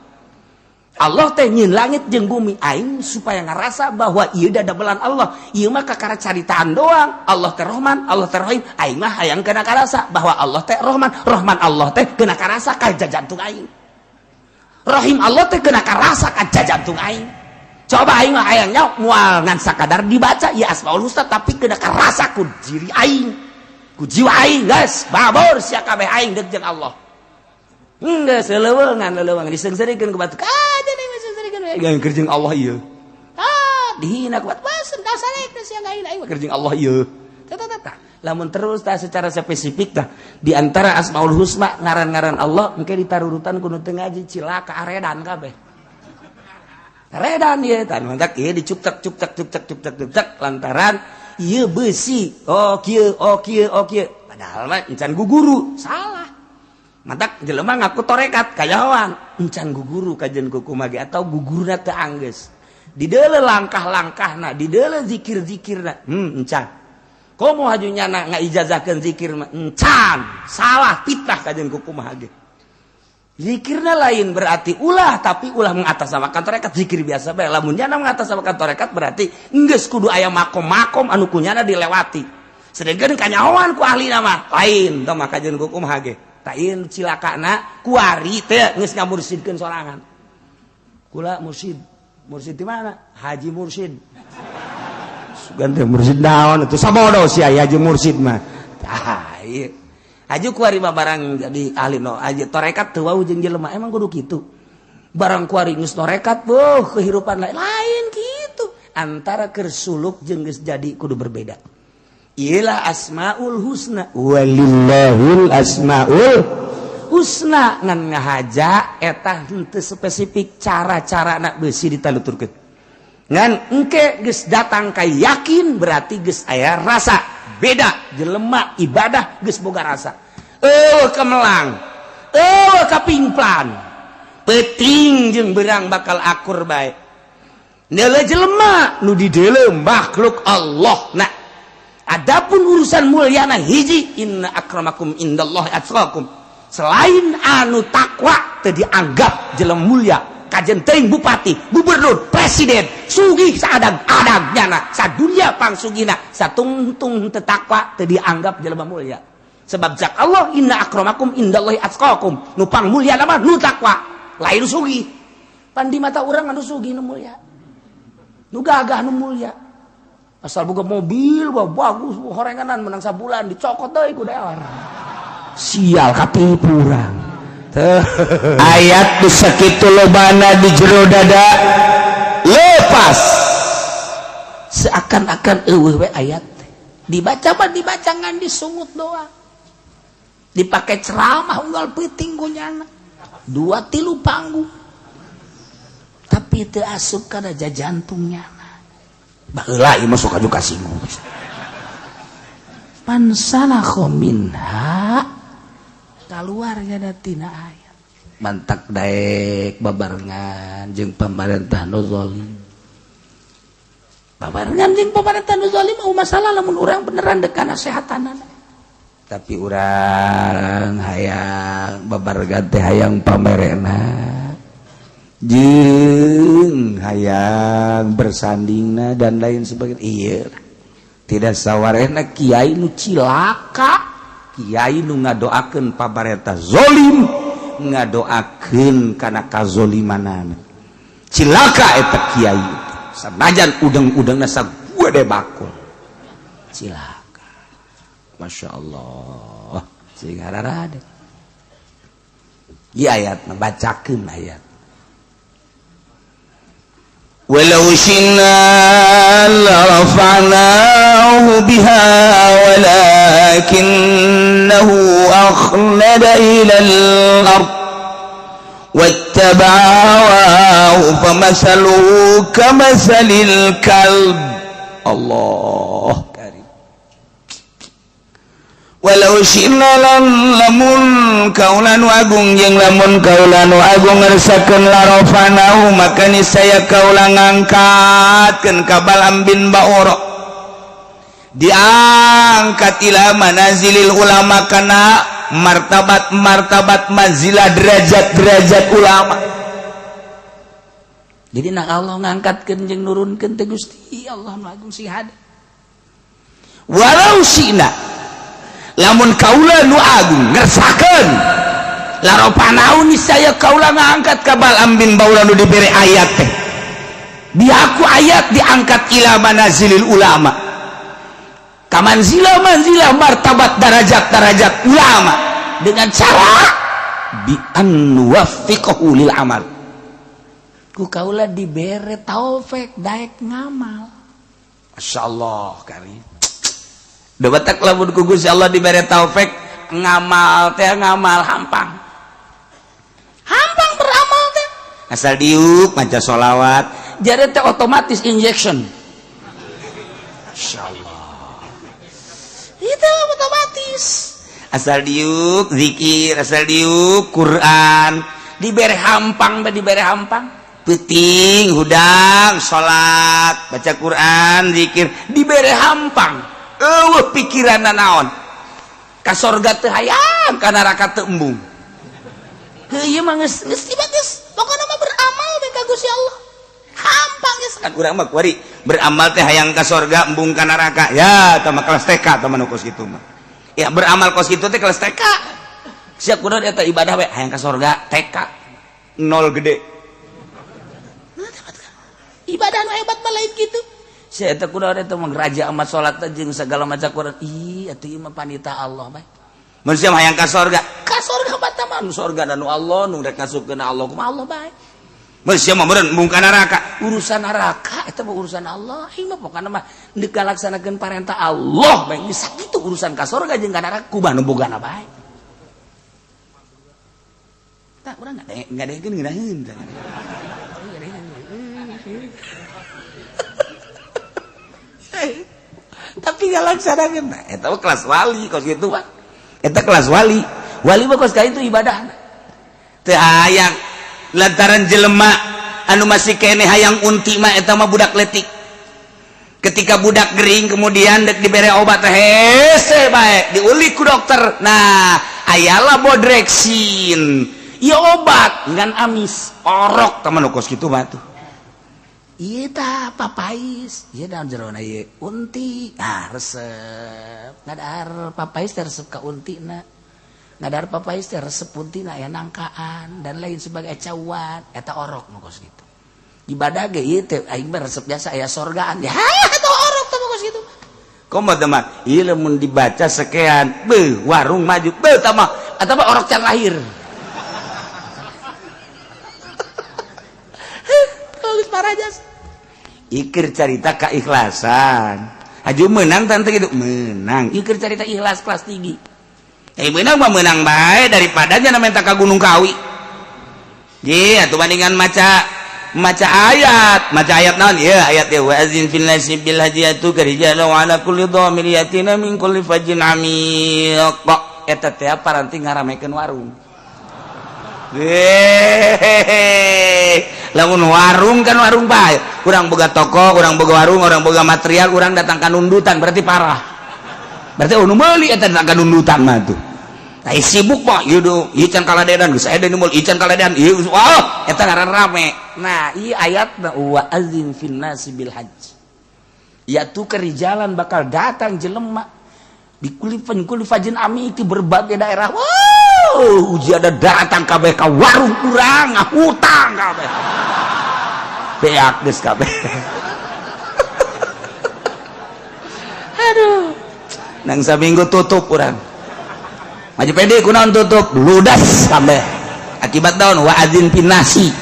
Allah teh nyin langit jeung bumi aing supaya ngarasa bahwa ieu dadabelan Allah. Ieu mah kakara caritaan doang. Allah teh Rahman, Allah teh Rahim. Aing mah hayang kena karasa bahwa Allah teh Rahman, Rahman Allah teh kena karasa ka jajantung aing. Rahim Allah teh kena karasa ka jajantung aing. Coba aing mah hayang nyaok moal ngan sakadar dibaca ya Asmaul Husna tapi kena karasa ku diri aing. Ku jiwa aing geus babor sia kabeh aing deuk jeung Allah. Geus leuweungan leuweungan diseungseurikeun ku batu. Ah jadi mah seungseurikeun we jeung keur jeung Allah ieu. Ah Dihina kuat bosen dasar sia ngahina aing mah jeung Allah ieu. Tah, lamun terus tah secara spesifik tah di antara asmaul husna, ngaran-ngaran Allah, engke ditarurutan kudu teu ngaji cilaka, aredan kabeh, aredan ieu. Tah, mantak ieu dicuptak cuptak cuptak cuptak cuptak lantaran ieu besi, oh kieu, oh kieu, oh kieu, padahal mah encan guguru salah. Mantak jelema ngaku torekat kayawan encan guguru kajian kuku mage atau gugurna teu anggeus dideuleu langkah-langkahna, dideuleu zikir-zikirna, encan. Komo haju nyana ngaijazahkeun zikir mah encan, salah, fitnah kajian kuku mah ge. Zikirna lain berarti ulah, tapi ulah mengatasnamakan torekat, zikir biasa bae. Lamun nyana mengatasnamakan torekat berarti geus kudu aya makom-makom anu kunyana dilewati, sedangkan kanyahoan ku ahli nama lain tah mah kajian kuku mah ge. Tak ieu cilakana kuari teh geus ngamursidkeun sorangan. Kula mursid. Mursid di mana? Haji Mursid. Sugan teh mursid naon itu? Sabodo sia haji mursid mah. Tah ieu. Haji kuari mah barang jadi ahli no haji torekat teu wau jeung jelema, emang kudu kitu. Barang kuari geus torekat, beuh, kehidupan lain lain kitu. Antara keur suluk jeung geus jadi kudu berbeda. Iyalah asmaul husna, walillahil asmaul husna, ngan ngahaja eta henteu spesifik cara-cara nak besi ditaluturkeun. Ngan engke geus datang ka yakin berarti geus aya rasa beda. Jelema ibadah geus boga rasa, eueuh kemelang, eueuh kapingplan, peuting jeung beurang bakal akur bae. Neuleuh jelema nu dideuleu makhluk Allah. Nah, adapun urusan mulyana hiji, inna akramakum indallahi atqakum. Selain anu takwa teu dianggap jelema mulia. Kajen teuing bupati, gubernur, presiden, sugih saadang-adag nyana, sadunia pangsugihna, satungtung teu takwa teu dianggap jelema mulia. Sebab cak Allah, inna akramakum indallahi atqakum. Nu pang mulia mah nu takwa, lain sugih. Pan di mata urang anu sugih nu mulia. Nu gagah nu mulia. Asal boga mobil, wah bagus, horenganan menang sabulan dicokot deui ku dewan. Sial, katipu urang. Ayat sakitu lobana di jero dada lepas. Seakan-akan eueuh we ayat teh. Dibaca mah dibaca ngan disungut doang, dipakai ceramah unggal peuting ku nyana dua tilu panggung, tapi teu asup kana jantungnya. Baheula ieu mah sok aju kasinggung. Fansalakha minha, keluar tina ayat. Mantak daek babarengan jeung pamarentah nu zalim, babarengan jeung pamarentah nu zalim mau masalah lamun urang beneran dek nasehatanana, tapi urang hayang babarengan teh hayang pamerena jeung hayang bersandingna dan lain sebagainya. Iya, tidak sawarehna kiai nu cilaka, kiai nu ngadoakeun pamarentah zolim, ngadoakeun kana kazolimanana, cilaka eta kiai. Sanajan udang-udangna sagede bakul, cilaka. Masya Allah, sing rada ieu ayat, membacakeun ayat. ولو شئنا لرفعناه بها ولكنه أخلد إلى الأرض واتبع هواه فمثله كمثل الكلب. Allah karim. Walau syi'na, lamun kaula nu agung jeung lamun kaula nu agung ngersakeun, larafa'nahu, maka niscaya kaula ngangkatkeun ka Bal'am bin Ba'ura, diangkat ila manazilil ulama, kana martabat martabat, manzilah, derajat derajat ulama. Jadi nak Allah ngangkatkeun jeung nurunkeun teh Gusti Allah nu agung sing hade. Walau syi'na, lamun kaula nu agung ngersakeun, larafa'nahu, niscaya kaula ngangkat ka Bal'am bin Baura nu diberi ayat teh, diaku ayat diangkat ila manazilil ulama, ka manzilah manzilah, martabat, darajat darajat ulama, dengan cara bi an nuwaffiqahu lil amal. Ku kaula dibere taufik daek ngamal. Masya Allah kari. Udah batak lamun ku Gusti Allah dibere taufik ngamal teh, ngamal hampang. Hampang beramal teh. Asal diuk maca sholawat, jadi teh otomatis injection. Masya Allah. Itu otomatis. Asal diuk zikir, asal diuk Quran, dibere hampang, dibere hampang. Peuting hudang salat, baca Quran, zikir, dibere hampang. Eueuh pikiran naon, ka sorga teu hayang, ka neraka teu embung. Heuh, ieu mah geus geus geus pokona mah beramal we ka Gusti Allah, hampang geus. Kan urang mah kuari beramal teh hayang ka sorga, embung ka neraka. Ya tah mah kelas TK tah mah nu kos kitu mah. Ya, beramal kos kitu teh kelas TK. Siap kudu eta ibadah we hayang ka sorga, TK nol gede. Ibadah nu hebat mah lain gitu. Saya teh kudu eta mah raja amat salat jeung segala macam Quran. Ih, atuh ieu mah panita Allah bae. Mun sia hayang ka sorga mah mah nu sorga nu Allah, nu rek ngasupkeun Allah kumaha Allah bae. Mun sia mah meureun embung ka neraka, urusan neraka eta mah urusan Allah. Ieu mah pokona mah deuk ngalaksanakeun parentah Allah bae. Geus sakitu urusan ka sorga jeung ka neraka kumaha nu bogana bae. Tah urang ngadengekeun ngeunaheun. Tapi nggak laksanakeun. Nah, eta mah kelas wali kos kitu mah. Eta kelas wali. Wali mah kos ka itu ibadah. Teu hayang lantaran jelema anu masih keneh hayang unti mah eta mah budak letik. Ketika budak gering kemudian dek dibere obat, hese bae diulik ku dokter. Nah, ayalah bodreksin. Ieu obat ngan amis, orok tah mah kos kitu mah tuh. Iya ta papais, iya daun jerona ieu unti, ah resep. Ngadahar papais teh resep ka unti na. Ngadahar papais teh resep unti na, aya nangkaan dan lain sebagai cawan, eta orok nu kos kitu. Ibadah ge ieu teh aing mah resep jasa aya sorgaan. Ya eta orok teh kos kitu. Komo teh mah ieu lamun dibaca sekian, beuh warung maju, beuh tah mah eta mah orok can lahir. Bagus parajas. Ikir carita keikhlasan. Haju menang tante gitu, menang. Ikir carita ikhlas kelas tinggi. Eh, menang mah menang bae daripada jangan minta ka Gunung Kawi. Ye, atuh bandingan maca maca ayat, maca ayat naon? Ya, ayat ya wa azin fil nasi bil hajiyatu karijala wa ala kulli dhamir yatina min kulli fajjin amiq. Eta teh paranti ngaramekeun warung. Hehehe. Lamun warung kan warung bae. Urang boga toko, urang boga warung, urang boga material, urang datang ka nundutan berarti parah. Berarti nu meuli eta datang ka nundutan mah tuh. Tah sibuk mah ieu do, ieu can kaladedan geus aya nu meuli, ieu can kaladedan, ieu wah eta ngaran rame. Nah, ieu ayatna wa azin fin nasi bil hajj. Ya tu kerijalan bakal datang jelema di kulifan kulifajin ami di berbagai daerah. Wow, uji ada datang kabeh ka warung urang ngahutang kabeh. Beak geus kabeh. Aduh. Nang saminggu tutup urang. Maju pede kunaon tutup, ludas kabeh. Akibat daun wa adzin pinasi.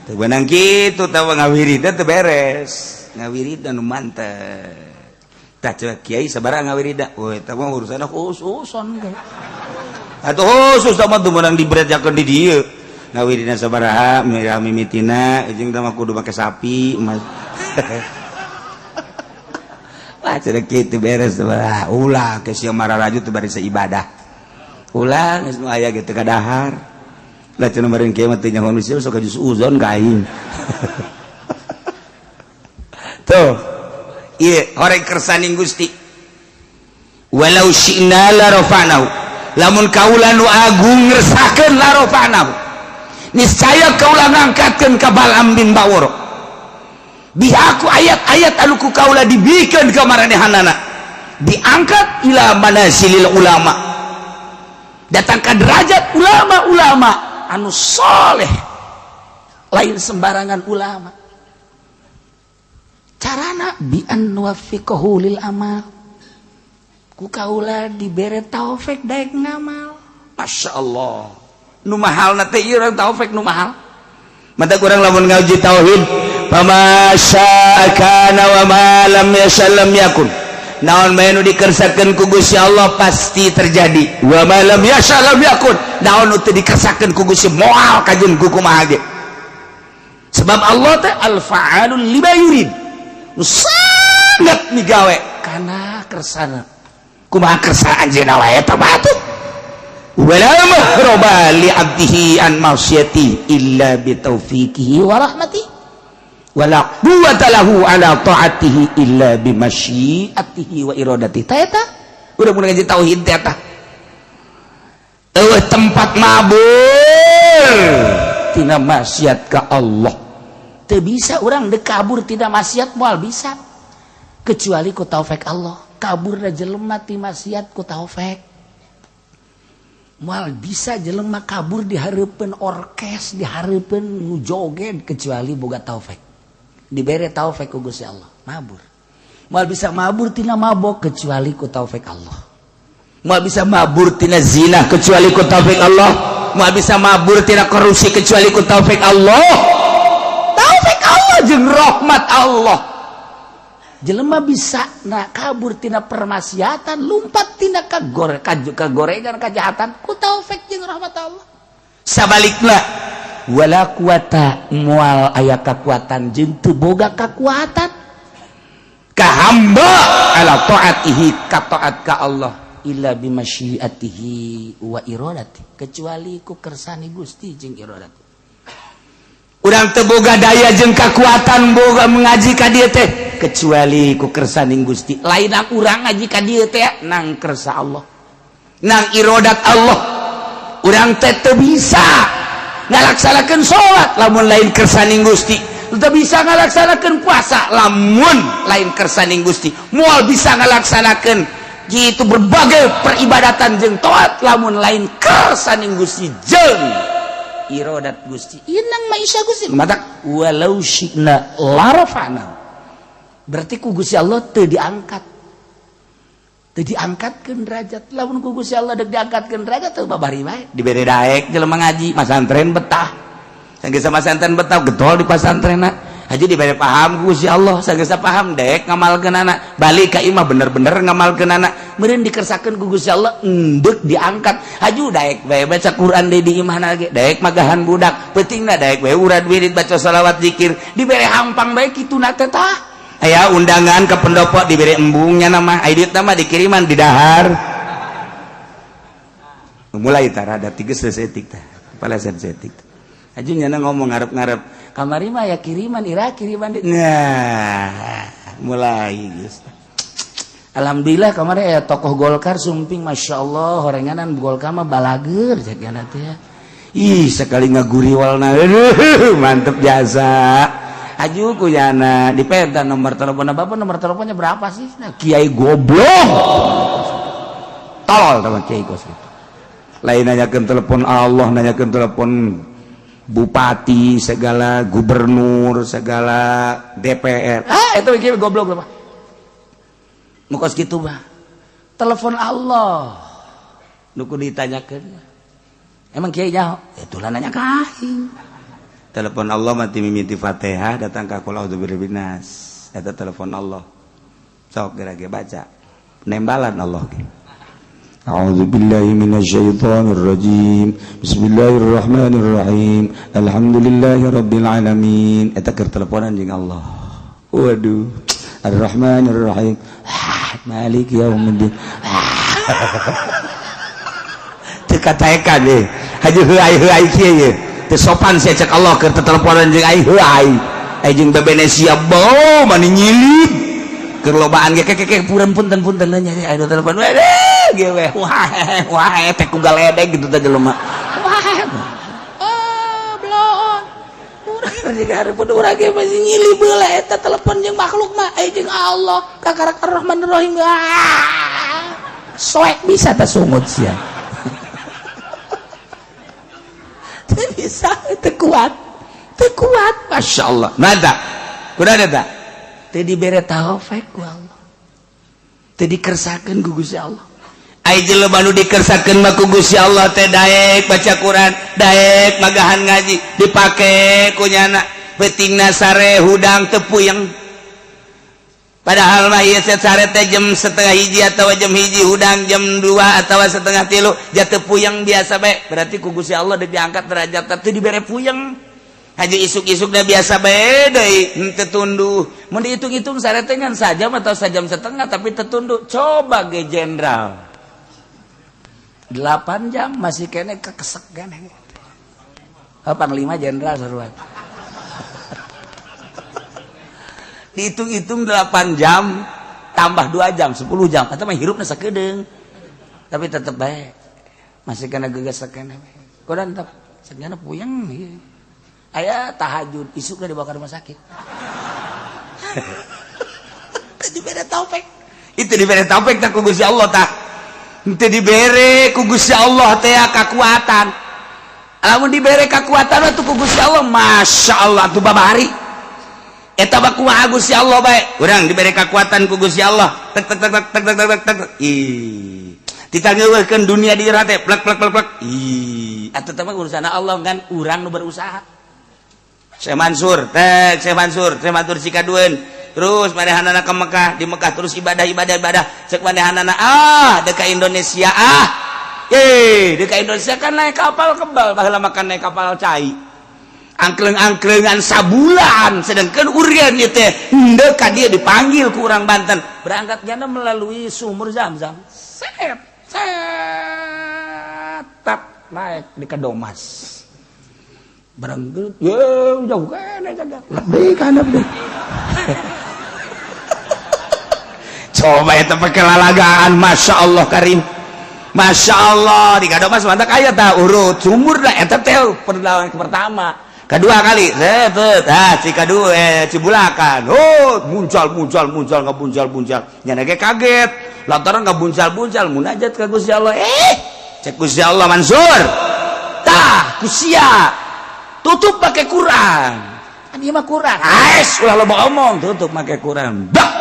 Teu beunang kitu tah ngawiridna teu beres. Ngawiridna nu mantep. Tah coba kiai sabaraha ngawiridna? Woi, eta mah urusanna khususon. Atuh khusus mah teu meunang diberejakeun di dieu. Ngawiridna sabaraha mirah mimitina jeung tah mah kudu make sapi mas. Wah, cenah kitu beres sabaraha. Ulah ke sia mararaju teu bari ibadah. Ulah geus nu aya ge teu kadahar. Lah cenah meureun kieu mah teu nyaho misi sok jus uzon ka aing. Tuh. Ieu horeng kersaning Gusti. Walau syi'na la rafa'nahu. Lamun kaula nu agung ngersakeun la rafa'nahu. Niscaya kaula ngangkatkeun ka Bal'am bin Ba'ur. Bihaku ayat-ayat anu ku kaula dibikeun ka maranehanana. Diangkat ila manasilil ulama. Datang ka derajat ulama-ulama anu soleh. Lain sembarangan ulama. Carana bi an nuwaffiqahu lil amal. Ku kaula dibere taufik daek ngamal. Masya Allah. Nu mahalna teh ieu urang taufik nu mahal. Mata kurang lamun ngaji tauhid, fama syaa kana wa ma lam yasha lam yakun. Naon bae nu dikersakeun ku Gusti Allah pasti terjadi. Wa ma lam yasha lam yakun. Naon nu teu dikersakeun ku Gusti moal kajeun ku kumaha ge. Sebab Allah teh al-fa'alul lima yurid. Nu sangat migawe kana kersana. Kumaha kersa anjeunna wae eta mah atuh. Wala mahraba li 'abdihi an maksiati illa bi taufiqihi wa rahmatihi. Wala quwwata lahu ala ta'atihi illa bi masyiatihi wa iradatihi. Ta eta urang mun ngaji tauhid teh eta. Eueuh tempat mabur tina maksiat ka Allah. Teu bisa urang dek kabur tina maksiat, moal bisa kecuali ku taufik Allah. Kabur da jelema ti maksiat ku taufik. Moal bisa jelema kabur di hareupeun orkes, di hareupeun nu joget, kecuali boga taufik. Dibere taufik ku Gusti Allah, mabur. Moal bisa mabur tina mabok kecuali ku taufik Allah. Moal bisa mabur tina zina kecuali ku taufik Allah. Moal bisa mabur tina korupsi kecuali ku taufik Allah. Taufik Allah jeung rahmat Allah. Jelema bisa na kabur tina permaksiatan, lumpat tina kagorengan, kejahatan ku taufik jeung rahmat Allah. Sabalikna, wala quwata, moal aya kekuatan jeung teu boga kekuatan ka hamba ala taatihi, ka taat ka Allah, illa bimasyiatihi wa iradati, kecuali ku kersane Gusti jeung iradat. Urang teu boga daya jeung kekuatan boga mengaji ka dieu teh kecuali ku kersaning Gusti. Lain urang ngaji ka dieu teh, nang kersa Allah, nang irodat Allah. Urang teh teu bisa ngalaksanakeun salat lamun lain kersaning Gusti, teu bisa ngalaksanakeun puasa lamun lain kersaning Gusti, moal bisa ngalaksanakeun gitu berbagai peribadatan jeung taat lamun lain kersaning Gusti jeung irodat Gusti. Inang maisha Gusti matak walau syi'na larafa'na. Berarti ku Gusti Allah teu diangkat, teu diangkatkeun derajat. Lamun ku Gusti Allah dek diangkatkeun derajat, teu babari bae dibere daek jelema ngaji masantren betah. Sanggeus masantren betah, getol di pasantrenna. Haji dibere paham ku Gusti Allah, sanggeus paham daek ngamalkeunana, balik ka imah bener-bener ngamalkeunana. Meureun dikersakeun ku Gusti Allah endek diangkat. Haju daek bae baca Quran deui di imahna ge, daek magahan budak, peutingna daek bae urad wirid, baca salawat, zikir, dibere hampang bae kituna teh. Tah aya undangan ke pendopo dibere embungnya nama aya duit nama dikiriman di dahar. Mulai tah rada tiga sesetik tah kepala sesetik. Haju nyana ngomong ngarep-ngarep kamari mah ya kiriman ira kiriman. Nah, mulai geus. Alhamdulillah kemarin ya tokoh Golkar sumping, Masya Allah, horenganan Golkar mah balager cek teh ya. Ih, sekali ngaguriwalna, aduh, mantep jasa. Aju ku yana dipenta nomor telepon bapak, nomor teleponnya berapa sih? Nah, kiai goblok. Tolol teman kiai kos gitu. Lain nanyakeun telepon Allah, nanyakeun telepon bupati segala, gubernur segala, DPR. Ah, itu kiai goblok lah. Nu kos kitu mah. Telepon Allah. Nu kudu ditanyakeun. Emang kiai nyaho? Itulah nanya ka aing. Telepon Allah mati mimiti Fatihah datang ka qul a'udzu birabbin nas. Eta telepon Allah. Sok geura ge baca. Nembalan Allah ge. A'udzu billahi minasyaitonir rajim. Bismillahirrahmanirrahim. Alhamdulillahi rabbil alamin. Eta keur teleponan jeung Allah. Waduh. Ar-Rahmanir Rahim. Ah, Maliki yaumiddin. Teu kataekan deh. Haji heuay heuay kieu ye. Teu sopan sia cek Allah keur teteleponan jeung aing heuay. Ai jeung bebene siap bau mani nyilib. Keur lobaan ge keke punten punten punten nya aya telepon. Weh ge we wah wah teh ku galedeg gitu teh jelema. Wah. Oh, bloon. Urang jeung hareupeun urang ge masih nyilib heula eta telepon jeung makhluk mah ai jeung Allah kakarak Ar-Rahmanir Rahim. Ah. Soek bisa teh sungut sia. Teu bisa, teu kuat. Teu kuat, Masya Allah. Nada. Kuda ada tak? Teu dibere taufik ku Allah. Teu dikersakeun ku Gusti Allah. Ai jelema nu dikersakeun mah ku Gusti Allah teh daek baca Quran, daek magahan ngaji, dipake ku nyana peutingna sare hudang teu puyeng. Padahal mah ieu sare teh jam 12.30 atau jam 1, hudang jam 2 atau 2.30 jatuh puyeng biasa bae. Berarti ku Gusti Allah deuk diangkat derajat teh dibere puyeng. Haji isuk-isuk dah biasa bae deui henteu tunduh. Mun dihitung-hitung sare teh ngan sajam atau sajam setengah tapi tertunduk. Coba ge jenderal 8 jam masih kene kekesek kene. Oh, panglima jenderal seruan. Dihitung-hitung 8 jam tambah 2 jam 10 jam atau mah hirupna sakedeung. Tapi tetep bae masih kena gegesek kene. Kodan tetep segana puyeng ieu. Aya tahajud isukna dibawa ke rumah sakit. Dibere taufik. Itu dibere taufik tah ku Gusti Allah tah. Henteu dibere ku Gusti Allah teh kakuatan. Lamun dibere kakuatan atuh ku Gusti Allah, Masya Allah tuh babari. Eta mah kumaha Gusti Allah bae. Urang dibere kakuatan ku Gusti Allah. Tek tek tek tek tek tek tek tek. Ih. Ditangeuweuhkeun dunia di jero teh plek plek plek plek. Ih, atuh teh mah urusan Allah kan urang nu berusaha. Syekh Mansur, tek Syekh Mansur, Syekh Mansur Sikadueun. Terus manehanana ke Mekah, di Mekah terus ibadah ibadah ibadah. Cek manehanana ah deka Indonesia ah. Eh, deka Indonesia kan naik kapal kebal, baheula makan naik kapal cai. Angkleng-angklengan sabulan, sedangkan urian ieu teh henteu ka dieu dipanggil ku urang Banten. Berangkat jana melalui sumur Zam-Zam. Set, set, tap naik di Kadomas. Berangkat, ye jauh kene jaga. Lebih kan lebih. Coba itu pakai lalagaan, Masya Allah Karim, Masya Allah di Kadomas mantap kaya tak urut sumur dah eta teh perlawan pertama, kedua kali set ah Cikadu Cibulakan, oh muncal muncal muncal ngabuncal buncal nyana ge kaget lantaran ngabuncal buncal munajat ka Gusti Allah, cek Gusti Allah Mansur tah kusia tutup pakai Quran, kan ieu mah Quran, ais ulah loba omong tutup pakai Quran, bah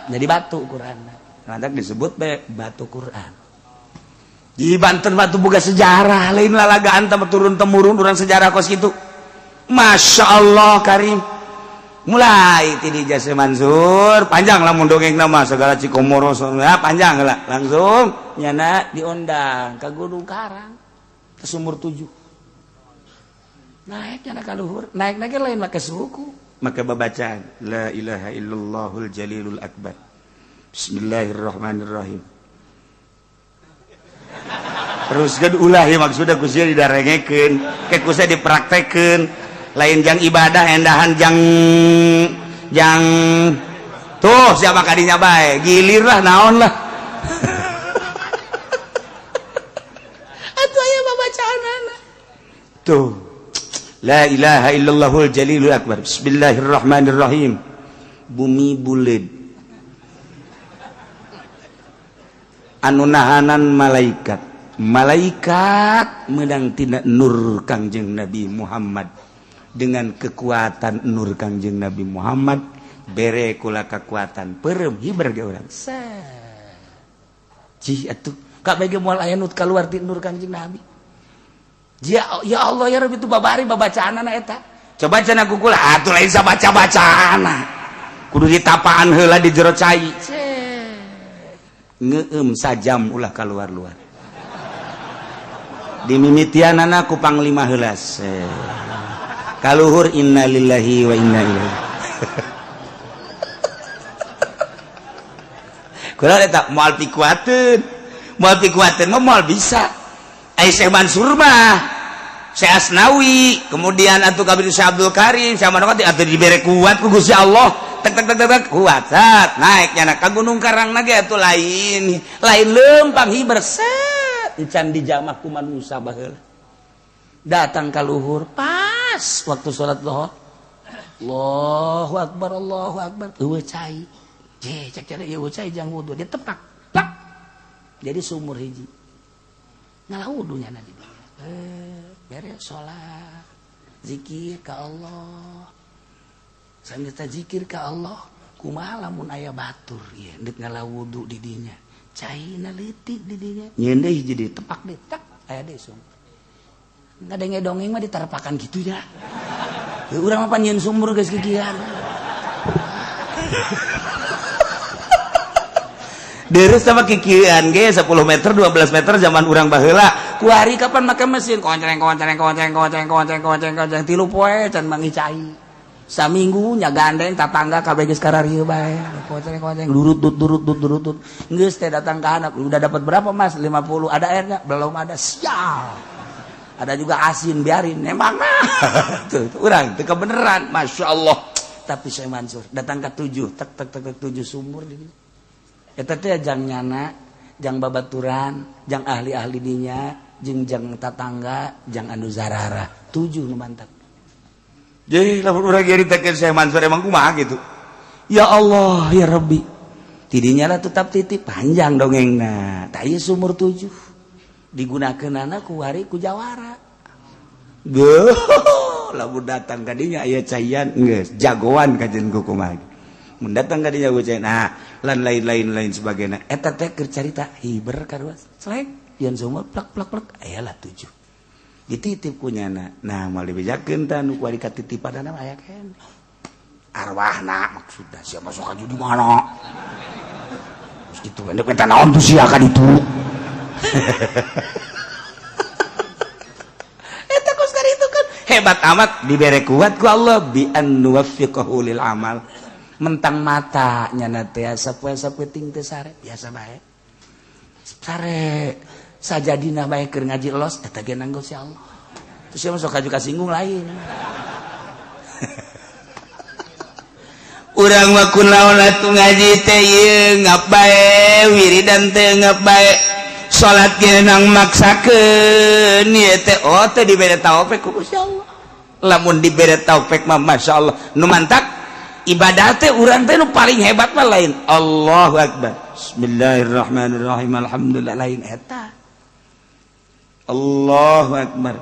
jadi batu Quran. Nanti disebut be batu Quran. Di Banten batu boga sejarah lain lalagaan tambah turun temurun urang sejarah kos gitu. Masya Allah Karim. Mulai ti di Jase Mansur panjang lah mun dongeng nama segala Cikomoro ya panjang lah langsung nyana diundang ke Gunung Karang ke Sumur 7. Naik nyana ka luhur, naik-naik lain make suku. Maka babacaan la ilaha illallahul jalilul akbar bismillahirrahmanirrahim terus kan ulah ya maksudnya ku sia didarengekeun ke ku sia dipraktekeun lain jang ibadah endahan jang jang tuh siapa kadinya bae gilir lah naon lah atuh aya babacaanana tuh la ilaha illallahul jalilul akbar bismillahirrahmanirrahim bumi buleud anu nahanan malaikat malaikat menang tina nur Kangjeng Nabi Muhammad dengan kekuatan nur Kangjeng Nabi Muhammad bere kula kekuatan peureum hiber ge urang cih atuh kabeh ge moal aya nu kaluar ti nur Kangjeng Nabi. Ya, ya Allah ya Rabbi itu babari babacaanana eta. Coba cenah ku kula atuh lain sabaca-bacaana. Kudu ditapaan heula di jero cai. Ngeueum sajam ulah kaluar-luar. Dimimitianana ku panglima heula. Kaluhur innalillahi wa inna ilaihi. Kula eta moal pikuateun. Moal pikuateun mah moal bisa. Syekh Mansur mah Syekh Asnawi kemudian atuh kabir Syekh Abdul Karim Syekh Manokati atuh dibere kuat ku Gusti Allah tek tek tek tek kuat sat naik nyana ka Gunung Karang ge atuh lain lain leumpang hiber set encan dijamah ku manusa baheula datang ka luhur pas waktu salat zuhur Allahu akbar Allahu akbar eueuh cai je cek cek eueuh cai jang wudu dia tepak plak jadi sumur hiji ngalah wudunya na di dia beres sholat zikir ka Allah sambil zikir ka Allah kumaha lamun aya batur ieu deuk ngalah wudu di dinya Caina leutik di dinya. Nyeun deui hiji deui tepak deui tak aya deui sumur. Ngadenge dongeng mah diterpakan gitu ya. Ya urang mah pan nyeun sumur geus kikian. Deres sama kikian ge 10 meter 12 meter zaman urang baheula. Kuari kapan make mesin konceng konceng konceng konceng konceng konceng konceng tilu poe can mangi cai. Saminggu nya gandeng tatangga kabeh geus kararieu bae. Konceng konceng durut dut durut dut durut dut. Geus teh datang ka anak, udah dapat berapa Mas? 50. Ada airnya? Belum ada. Sial. Ada juga asin biarin emang nah. Tuh urang teu kebeneran, Masya Allah. Tapi saya Mansur datang ke 7 tek tek tek 7 sumur di eta teh jang nyana, jang babaturan, jang ahli-ahli dinya, jeung jang tatangga, jang anu zarara. 7 nu mantap. Jadi lamun urang nyaritakeun Syekh Mansur emang kumaha gitu. Ya Allah, ya Rabbi. Tidinya lah tetap titip panjang dongengna. Tah ieu sumur 7 digunakeunana ku wari ku jawara. Geuh, lamun datang ka dinya aya caian geus jagoan kajen ku kumaha. Mun datang ka dinya ku cai nah lan lain-lain lain sebagainya. Eta teh keur carita hiber karuas. Selek yeun sumur plek plek plek aya lah 7. Dititip ku nyana. Nah, moal dibejakeun tah nu kuari katitipanana aya keneh. Arwahna maksudna sia masuk ka di mana? Terus kitu endek minta naon tuh sia ka ditu. Eta kos itu kan hebat amat dibere kuat ku Allah bi an nuwaffiqahu lil amal. Mentang mata nyana teh sapoe-sapoe ting teh sare biasa bae. Sare sajadina bae keur ngaji los eta ge nanggo si Allah. Terus sia masuk kaju kasinggung lain. Urang mah kunaon atuh ngaji teh ieu ngap bae wiridan teh ngap bae salat ge nang maksakeun ieu teh oh teh dibere taufik ku Gusti Allah. Lamun dibere taufik mah masyaallah nu mantak ibadah teh urang teh nu paling hebat mah lain Allahu akbar bismillahirrahmanirrahim alhamdulillah lain eta Allahu akbar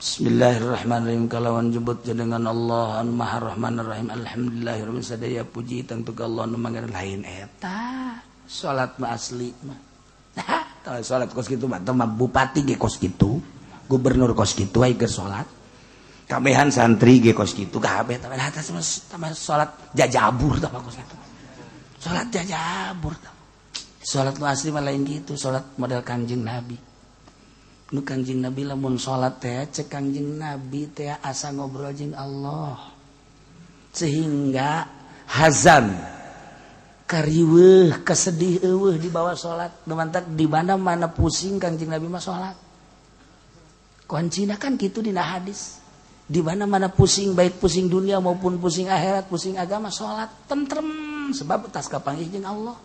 bismillahirrahmanirrahim kalawan jebut jenengan Allah anu maha rahmanirrahim alhamdulillahirabbil sadaya puji tangtu ka Allah nu mangan lain eta salat mah asli mah. Nah, salat kos kitu mah teh bupati ge kos kitu, gubernur kos kitu aya keur salat. Kabehan santri ge kos kitu kabeh teh tambah salat jajabur tah kos kitu. Salat jajabur tah. Salat nu asli mah lain kitu, salat model Kangjeng Nabi. Nu Kangjeng Nabi lamun salat teh cek Kangjeng Nabi teh asa ngobrol jeung Allah. Sehingga hazan kariweuh kasedih eueuh di bawah salat. Nu mantak di mana-mana pusing Kangjeng Nabi mah salat. Kuncina kan kitu dina hadis. Di mana-mana pusing baik pusing dunia maupun pusing akhirat, pusing agama salat tentrem sebab tas kapanggih jeung Allah.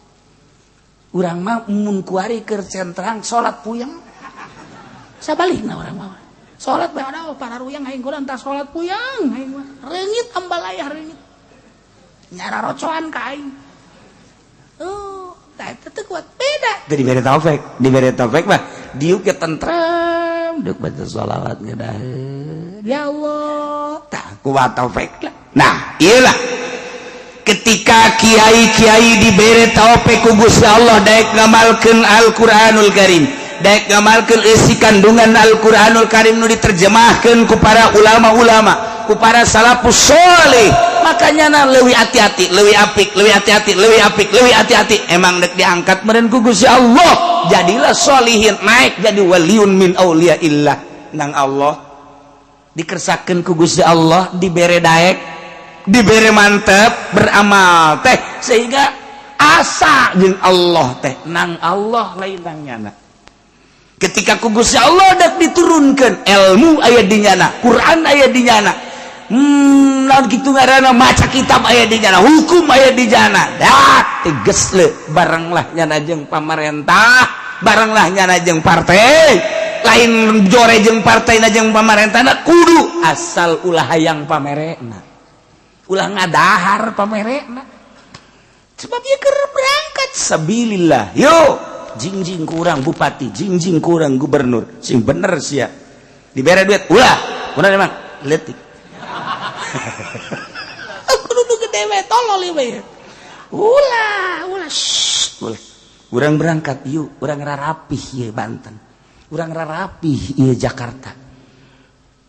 Urang mah mun kuari keur centrang salat puyeng. Sabalikna urang mah. Salat bae ada para ruyang aing kurang tas salat puyeng aing mah. Reungit ambalayah reungit. Nyara rocoan ka aing. Oh, tah eta teu kuat beda. Teu dibere taufik, dibere taufik mah diuk ge tentrem deuk baca sholawat ngedaheun. Ya Allah, tah kuat taufik lah. Nah, iyalah ketika kiai-kiai dibere taufik ku Gusti Allah daek ngamalkeun Al-Qur'anul Karim, daek ngamalkeun isi kandungan Al-Qur'anul Karim nu diterjemahkeun ku para ulama-ulama, ku para salafus sholih. Makanya na leuwih hati-hati, leuwih apik, leuwih hati-hati, leuwih apik, leuwih hati-hati. Emang dek diangkat meureun ku Gusti Allah, jadilah sholihin, naik jadi waliun min auliyaillah nang Allah. Dikersakeun ku Gusti Allah, dibere daek, dibere mantep beramal teh sehingga asa jeung Allah teh nang Allah lain nang nyana. Ketika ku Gusti Allah dak diturunkan ilmu aya di nyana, Quran aya di nyana, lamun kitu ngaranna maca kitab aya di nyana, hukum aya di nyana, dak tegas le barenglah nyana jeung pamarentah, barenglah nyana jeung partai, lain jore jeung partai na jeung pamarentahna kudu asal ulah hayang pamerena, ulah ngadahar pamerena, sebab ieu keur berangkat sabilillah. Yo jingjing kurang bupati, jingjing kurang gubernur, sing bener sia dibere duit ulah bener emang leutik. Aku duduk gede we tolol we. Ulah, ulah, shh, ulah. Urang berangkat yuk, urang rarapih ieu Banten, urang rarapih ieu Jakarta.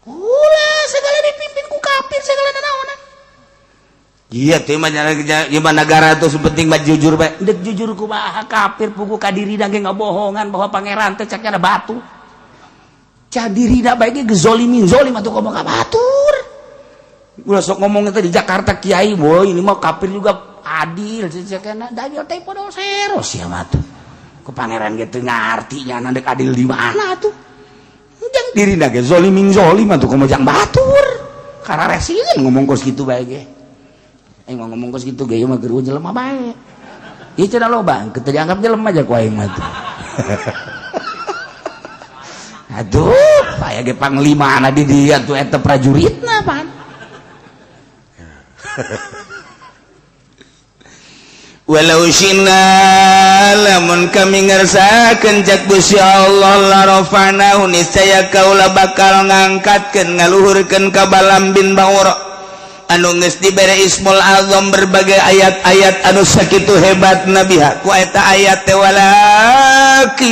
Ulah segala dipimpin ku kafir, segala nanaonan. Iya teh mah gimana negara tuh, penting mah jujur bae. Dek jujur kumaha, kafir pugu ka dirina ge ngabohongan bahwa pangeran teh cak ada batu. Cak dirina bae ge gezolimin zolim atuh komo ka batur. Ulah sok ngomong itu di Jakarta kiai, boy ini mah kafir juga adil cek dalil teh podol sero sia mah tuh. Ku pangeran gitu ngarti nya dek adil di mana tuh. Jang dirina ge zolimin zolim atuh komo jang batur. Kararesieun ngomong kos kitu bae ge. Aing mau ngomong kos kitu ge mah geus jelema bae. Ieu cenah loba, teu dianggap jelema aja ku aing mah tuh. Aduh, aya ge panglimana di dia tuh eta prajuritna pan. Walau syina, lamun kami ngersakeun, cak Gusti Allah, la rafa'nahu, niscaya kaula bakal ngangkatkeun, ngaluhurkeun ka Balam bin Baura anu geus dibere Ismul Azam, berbagai ayat-ayat anu sakitu hebat nabiha ku eta ayat teh. Walakinnahu,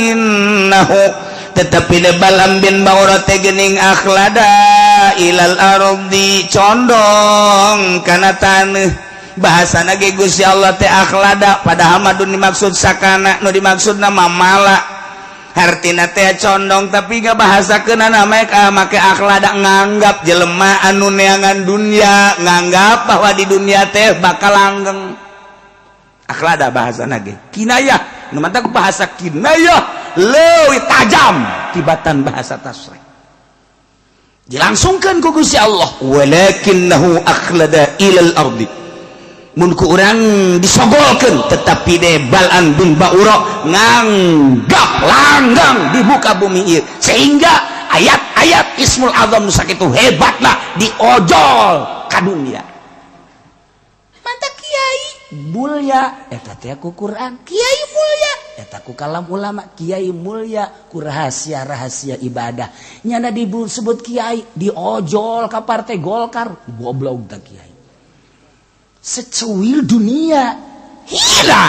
tetapi de Balam bin Baura teh geuning, akhlada ilal ardi, condong kana taneuh. Bahasa ge Gusti Allah teh akhlada, padahal mah dimaksud sakana, nu dimaksud nama mala, hartina teh condong, tapi gak bahasa kena namanya make akhlada, nganggap jelema anu neangan dunia, nganggap bahwa di dunia teh bakal langgeng. Akhlada bahasa ge kinayah, nu mantak bahasa kinayah leuwih tajam tibatan bahasa tasrih. Dilangsungkan ku Gusti Allah, walakinnahu akhlada ilal ardi. Mun ku urang disogolkeun, tetapi de Balam bin Baura nganggap langgang di muka bumi ieu, sehingga ayat-ayat Ismul Azam sakitu hebatlah diojol ka dunia. Mantap, kiai mulia eta teh ku Quran, kiai mulia eta ku kalam ulama, kiai mulia ku rahasia-rahasia ibadah. Nyana disebut kiai diojol ka partai Golkar, goblok tak kiai. Secuil dunia hina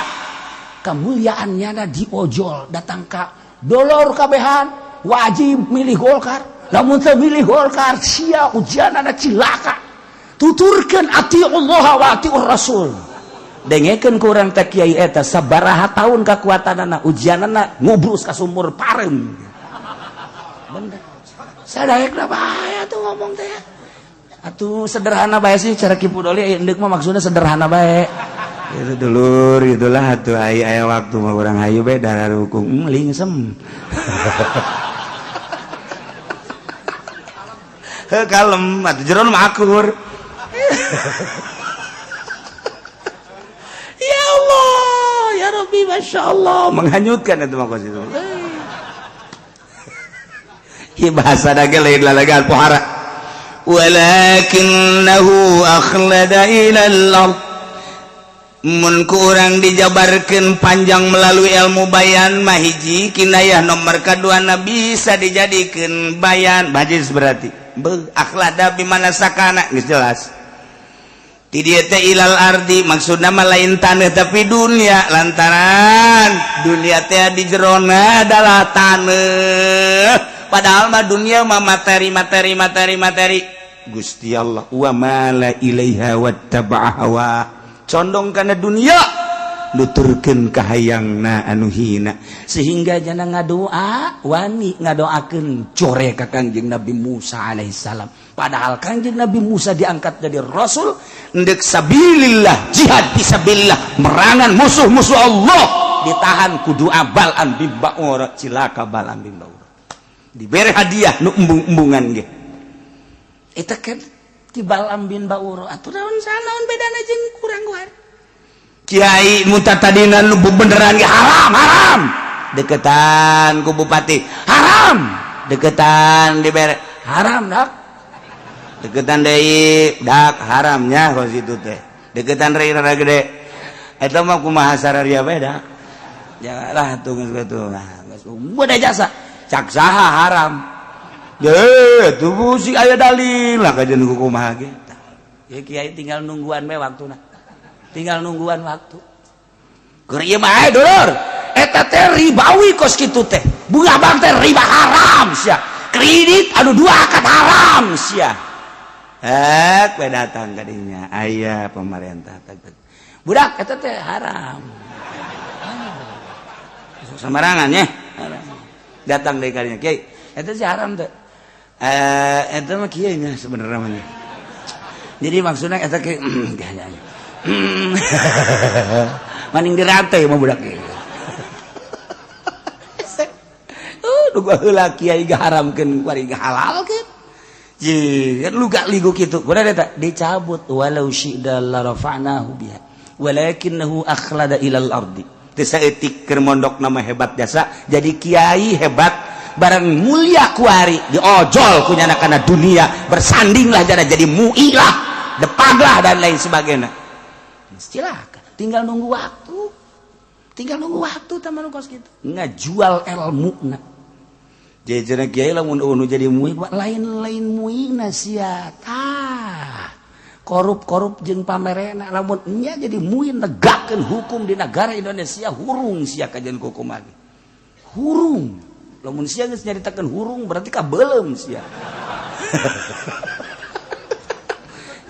kemuliaan nyana diojol, datang ka dolor kabehan wajib milih Golkar. Lamun teu milih Golkar sia ujian ada cilaka. Tuturkeun atiullah wa atiur rasul, dengekeun ku urang teh kiai eta sabaraha tahun kekuatanana, ujianana ngubrus ka sumur pareum. Bener sadaekna bae atuh ngomong teh atuh, sederhana bae sih cara Ki Pudoli endek mah, maksudnya sederhana bae itu dulur itulah atuh. Aya aya waktu mah urang hayu bae darah hukum lingsem. Heuh, kalem atuh, jero mah akur. Ya Allah ya Rabbi, Masya Allah, menghanyutkan itu mah kos itu. Ieu bahasa dage lain lalagan pohara. Walakinnahu akhlada ilal ard. Mun kurang dijabarkan panjang melalui ilmu bayan mah, hiji kinayah, nomor kedua na bisa dijadikan bayan majis, berarti be akhlada bimana sakana geus jelas. Ti dieu teh ilal ardi maksudna mah lain tanah tapi dunia, lantaran dunia teh di jerona adalah tanah, padahal mah dunia mah materi, materi, materi, materi. Gusti Allah wa mala ilaiha wattaba'a hawa, condong kana dunia, nuturkeun kahayangna anu hina, sehingga jana ngadoa, wani ngadoakeun core ka Kangjeng Nabi Musa alaihissalam, padahal Kangjeng Nabi Musa diangkat jadi rasul ndek sabilillah, jihad fisabilillah, merangan musuh-musuh Allah, ditahan ku doa Balam bin Baura. Cilaka Balam bin Baura, diberi hadiah nu embung-embungan ge. Eta kan ti Balam bin Baura atuh, naon naon bedana jeung kurang guar? Kiai muta tadina nu beneran ge haram, haram deketan ku bupati, haram deketan, dibere haram dak. Deketan deui dak, haramnya kos itu teh. Deketan deui rada gede, eta mah kumaha sararia beda ya lah tuh, geus kitu. Nah, geus udah jasa cak saha haram? Deh, tuh sih aya dalil lah, kajian kumaha ge. Ya kiai tinggal nungguan we waktuna, tinggal nungguan waktu. Keur ieu mah dulur. Eta teh ribawi kos kitu teh. Bunga bank teh riba, haram sia. Kredit anu dua akad haram sia. Eh, kue datang kadinya aya pemerintah, budak, eta teh haram. Sembarangan ya datang dari kadinya, "Kiai, eta sih haram teh." Eh, eta mah kieu nya sebenarnya mah. Jadi maksudnya eta kieu maning dirantai mah budak ieu. Duga heula kiai gaharamkeun, kuari gahalalkeun. Ji, lu gak ligu kitu. Kudu eta dicabut, walau syi'na la rafa'nahu biha walakinnahu akhlada ilal ardi. Teu saeutik keur mondok nama hebat jasa, jadi kiai hebat, barang mulia kuari diojol ku nyana kana dunia, bersandinglah jana jadi MUI lah, depaglah, dan lain sebagainya. Silakan, tinggal nunggu waktu. Tinggal nunggu waktu teman kos gitu. Ngajual ilmu na. Jadi kiai lamun unu jadi MUI lain-lain MUI na sia. Tah. Korup-korup jeung pamerena, lamun nya jadi MUI negakkeun hukum di negara Indonesia, hurung sia kajian hukum lagi. Hurung. Lamun sia geus nyaritakeun hurung, berarti kabeuleum sia.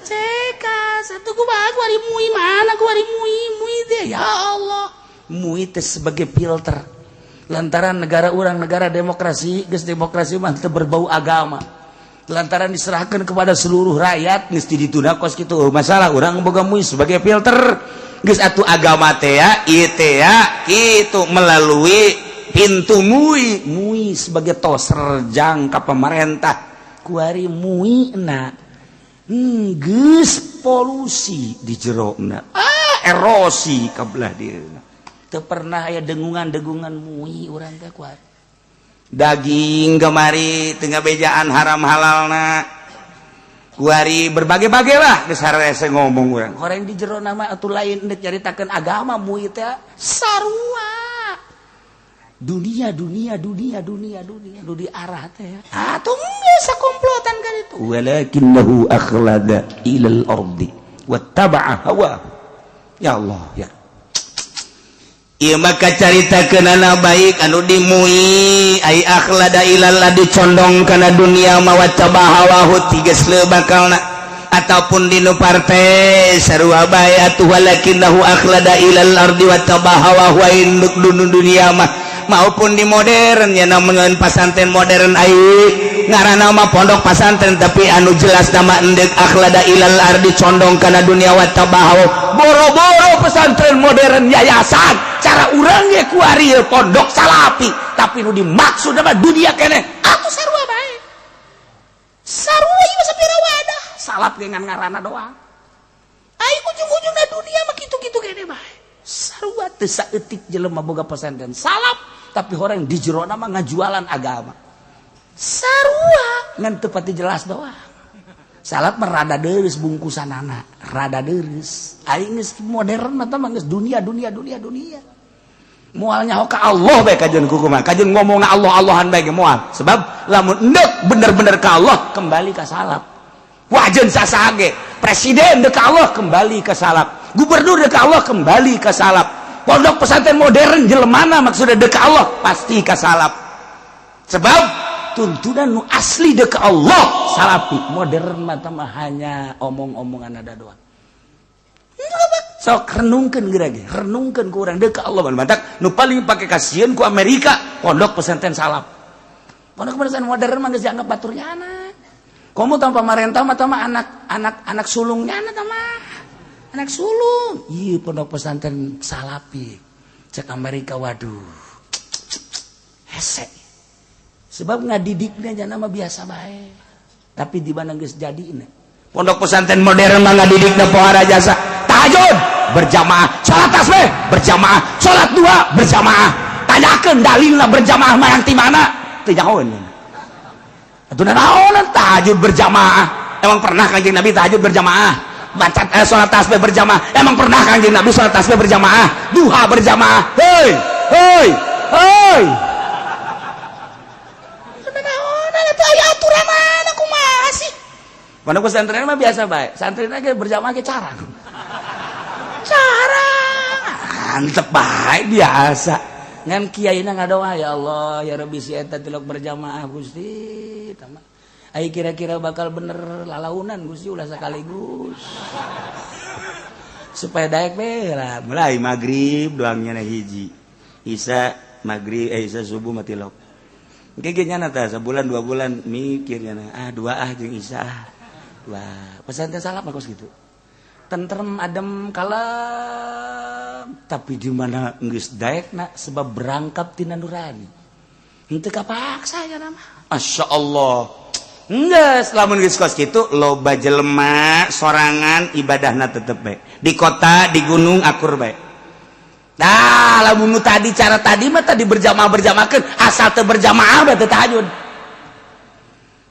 Ceka satu gua ari MUI mana gua ari MUI MUI teh, ya Allah. MUI teh sebagai filter. Lantaran negara urang negara demokrasi, geus demokrasi mah teu berbau agama. Lantaran diserahkan kepada seluruh rakyat, mesti ditunda kos kitu. Oh, masalah urang boga MUI sebagai filter. Geus atuh agama teh ya, ieu teh ya, kitu melalui pintu MUI. MUI sebagai toser jangka pemerintah. Kuari MUI na geus polusi di jerona. Ah, erosi kabelah dieuna. Teu pernah aya dengungan-dengungan MUI urang teh kuari. Daging kemari tengah bejaan haram halalna. Kuari berbagai-bagai lah geus harese ngomong urang. Horeng di jero nama atuh lain deuk nyaritakeun agama MUI teh sarua. Dunia, dunia, dunia, dunia, dunia nu diarah teh. Atuh geus sakomplotan kan itu. Walakinnahu akhlada ilal ardi wattaba'a hawa. Ya Allah ya. Ieu maka carita kenana baik anu di MUI ai akhlada ilal condong kana dunia mah, wattaba hawahu, tiges bakalna, ataupun di nu partai sarua bae atuh. Walakinnahu akhlada ilal ardi wattaba hawahu, induk dunia mah, maupun di modern ya, namun pasantren modern ai ngaranna mah pondok pasantren, tapi anu jelas nama endek akhlada ilal ardi, condong kana dunia, wattaba hawa. Boro-boro pesantren modern, yayasan, cara urang ge kuari pondok salafi, tapi nu dimaksud nama dunia keneh atuh sarua bae. Sarua ieu sapira wadah salaf ge ngan ngaranna doang. Ai ujung-ujungna dunia mah kitu-kitu keneh bae. Sarua, teu saeutik jelema boga pesantren salaf, tapi orang di jero mah ngajualan agama. Sarua, ngan teu pati jelas doang. Salaf mah rada deureuh bungkusanana, rada deureuh. Aing geus modern mah mah geus dunia, dunia, dunia, dunia. Moal nyaho ka Allah bae kajeun kukumaha, kajeun ngomong Allah Allahan bae ge moal, sebab lamun endek bener-bener ka Allah, kembali ka salaf. Wajen sasaha ge, presiden dek ka Allah, kembali ka salaf, gubernur dek ka Allah, kembali ka salaf, pondok pesantren modern jelemana maksudnya dek ka Allah, pasti ka salaf, sebab tuntunan nu asli dek ka Allah salafi. Modern mah mah hanya omong-omongan ada doang. Sok renungkeun geura ge, renungkeun ku urang dek ka Allah. Matak nu paling pake kasieun ku Amerika pondok pesantren salaf. Pondok pesantren modern mah geus dianggap baturnya anak komo tanpa pemerintah mah mah anak anak anak sulungnya, anak mah anak sulung. Iya, pondok pesantren salafi cek Amerika, waduh, hese, sebab ngadidiknya jana mah biasa bae, tapi di mana geus jadi ini Pondok pesantren modern mah ngadidikna pohara jasa, tahajud berjamaah, salat tasbih berjamaah, salat dua berjamaah. Tanyakeun dalilna berjamaah mayang ti mana, teu nyahoeun. Atuh naon tahajud berjamaah? Emang pernah Kanjeng Nabi tahajud berjamaah? Baca salat tasbih berjamaah, emang pernah Kanjeng Nabi salat tasbih berjamaah, duha berjamaah? Hei, hei, hei. Naon atuh, aya aturan mana, kumaha sih? Pondok pesantren mah biasa bae, santri ge berjamaah ge carang Carang. Antep bae, biasa. Ngan kiaina ngadoa, ya Allah ya Rabbi, si eta tilok berjamaah Gusti. Tama. Ai kira-kira bakal bener lalaunan Gusti, ulah sekaligus. Supaya daek be lah. Mulai maghrib doangnya na hiji. Isa maghrib, isa subuh mati lok. Engke ge nyana tah sabulan 2 bulan mikir nyana, ah, dua, ah, jeung isa, ah. Dua. Pesantren salaf mah kos gitu. Tentrem, adem, kalem, tapi di mana geus daekna sebab berangkap tina nurani. Henteu kapaksa ya nama. Masya Allah. Enggak, lamun geus kos kitu loba jelema sorangan ibadahna tetep bae. Di kota, di gunung akur bae. Nah, lamun nu tadi, cara tadi mah tadi berjamaah, berjamaahkeun asal teu berjamaah bae teu tahajud.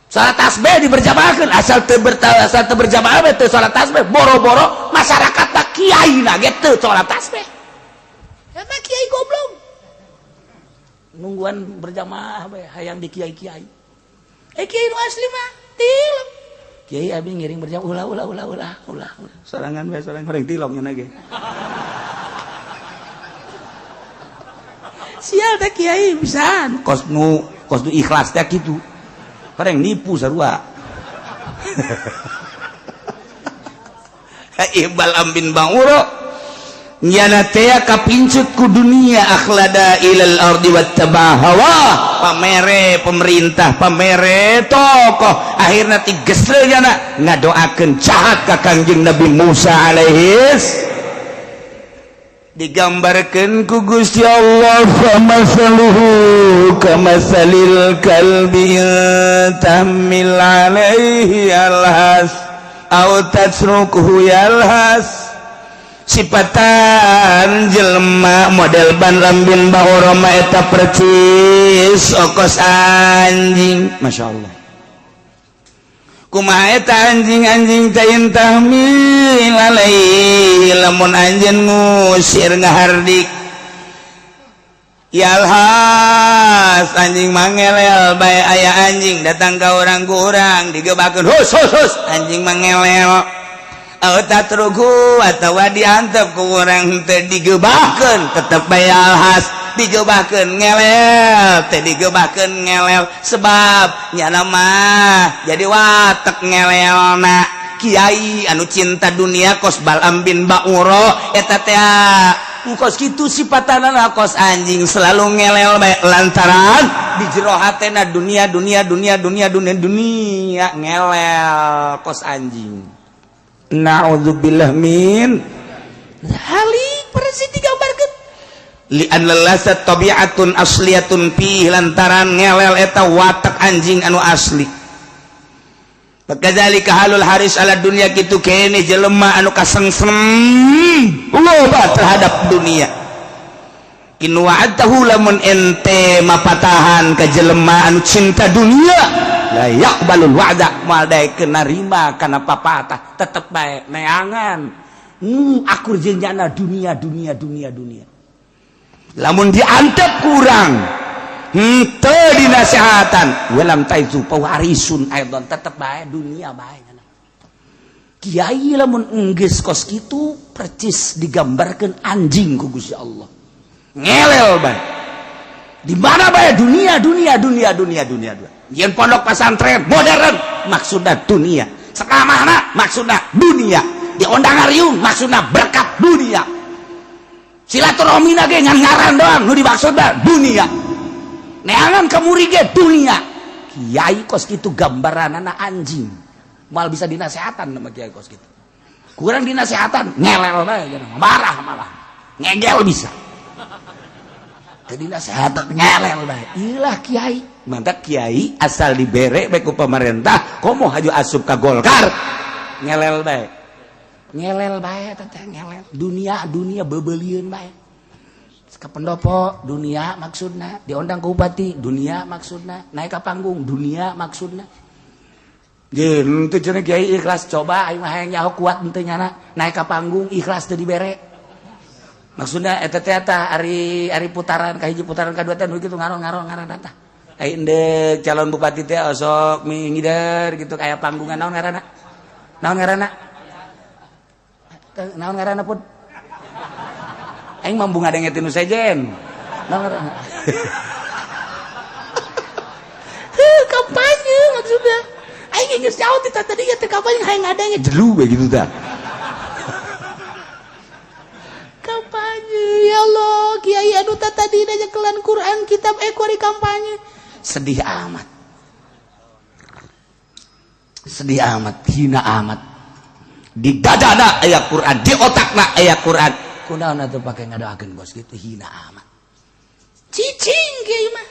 Salat tasbih diberjamaahkeun asal teu berjamaah bae teu salat tasbih. Boro-boro masyarakat tak, kiai na ge teu salat tasbih. Eta kiai goblok. Nungguan berjamaah bae hayang di kiai-kiai. Eh, kiai nu asli mah tilok. Kiai, abi ngiring berjamaah, ulah, ulah, ulah, ulah, ulah, ulah. Sorangan bae, sorangan orang tilok nya ge. Sial teh kiai bisa. Kos nu ikhlas teh kitu. Orang nipu sarua. Bal'am bin Ba'ura nyana teh kapincut ku dunia, akhlada ilal ardi wattaba hawa, pamere pemerintah, pamere tokoh, akhirna tigesle nyana ngadoakeun jahat ka Kangjeng Nabi Musa alaihis. Digambarkan ku Gusti Allah, famasaluhu kamasalil kalbi tahmil alaihi yalhas aw tatrukuhu yalhas. Sipatan jelema model Bal'am bin Ba'ura mah eta percis okos anjing. Masya Allah, kumaha eta anjing? Anjing teh tahmil alaihi, lamun anjeun ngusir, ngahardik, yalhas, anjing mangelel bae. Aya anjing datang ka orang, ku urang digebakeun, hus hus hus, anjing mangelel. Aw tatruku, atawa diantep ku urang teu digebahkeun, tetep bae yalhas. Digebahkeun ngelel, teu digebahkeun ngelel, sebab nyana mah jadi watek ngelelna. Kiai anu cinta dunia kos Bal'am bin Ba'uro eta teh kos kitu sipatanana, kos anjing, selalu ngelel bae lantaran di jero hatena dunia, dunia, dunia, dunia, dunia, dunia, ngelel kos anjing. Naudzubillah min halik, persis digambarkeun. Li'anna lasat tabi'atun asliyatun fi, lantaran ngelel eta watak anjing anu asli. Kadzalika halul haris ala dunia, kitu kene jelema anu kasengsem loba terhadap dunia. In wa'adtahu, lamun ente mapatahan ka jelema anu cinta dunia, la yaqbalul wa'da, moal daek narima kana papatah, tetep bae neangan akur jeung nyana dunia, dunia, dunia, dunia. Lamun diantep kurang henteu dinasehatan, walam taizu pewarisun aidon, tetep bae dunia bae. Kiai lamun enggeus kos kitu percis digambarkeun anjing ku Gusti Allah, ngelel bae di mana bae, dunia, dunia, dunia, dunia, dunia, dunia. Yen pondok pesantren modern maksudna dunia, sekamana maksudna dunia, diondang ngariung maksudna berkat dunia, silaturahmi ge ngan ngaran doang, nu dimaksudna dunia, neangan kemuri ge dunia. Kiai kos kitu gambaran anak anjing, mal bisa dinasehatan sama kiai kos kitu. Kurang dinasehatan ngelel bae, marah, malah ngegel bisa. Jadi nasehatan ngelel bae. Ilah kiai. Mantap, kiai asal dibere bae ku pemerintah, komo haju asup ka Golkar, ngelel bae. Ngelel bae teh, ngelel. Dunia, dunia, bebelieun bae. Ke pendopo dunia maksudna, diundang ke bupati dunia maksudna, naik ke panggung dunia maksudna. Jeung teu cenah kiai ikhlas, coba aing mah hayang nyaho kuat henteu nyana naik ke panggung ikhlas teu dibere. Maksudna eta teh eta ari ari putaran ka hiji, putaran ka dua teh nu kitu ngaron ngaron ngaron eta. Ai endek calon bupati teh osok mingider gitu kayak panggungan, naon ngaranna? Naon ngaranna? Naon ngaranna pun? Aing mah bunga dengetin nu sejen. Naon kampanye maksudnya? Aing geus jauh ti tadi teh kampanye hayang ngadenge jelu we gitu tah. Kampanye ya Allah, kiai anu tadi nyekelan Quran kitab kuari kampanye. Sedih amat. Sedih amat, hina amat. Di dadana aya Quran, di otakna aya Quran. Kunaon atuh pake ngadoakeun bos gitu, hina amat. Cicing kiai mah.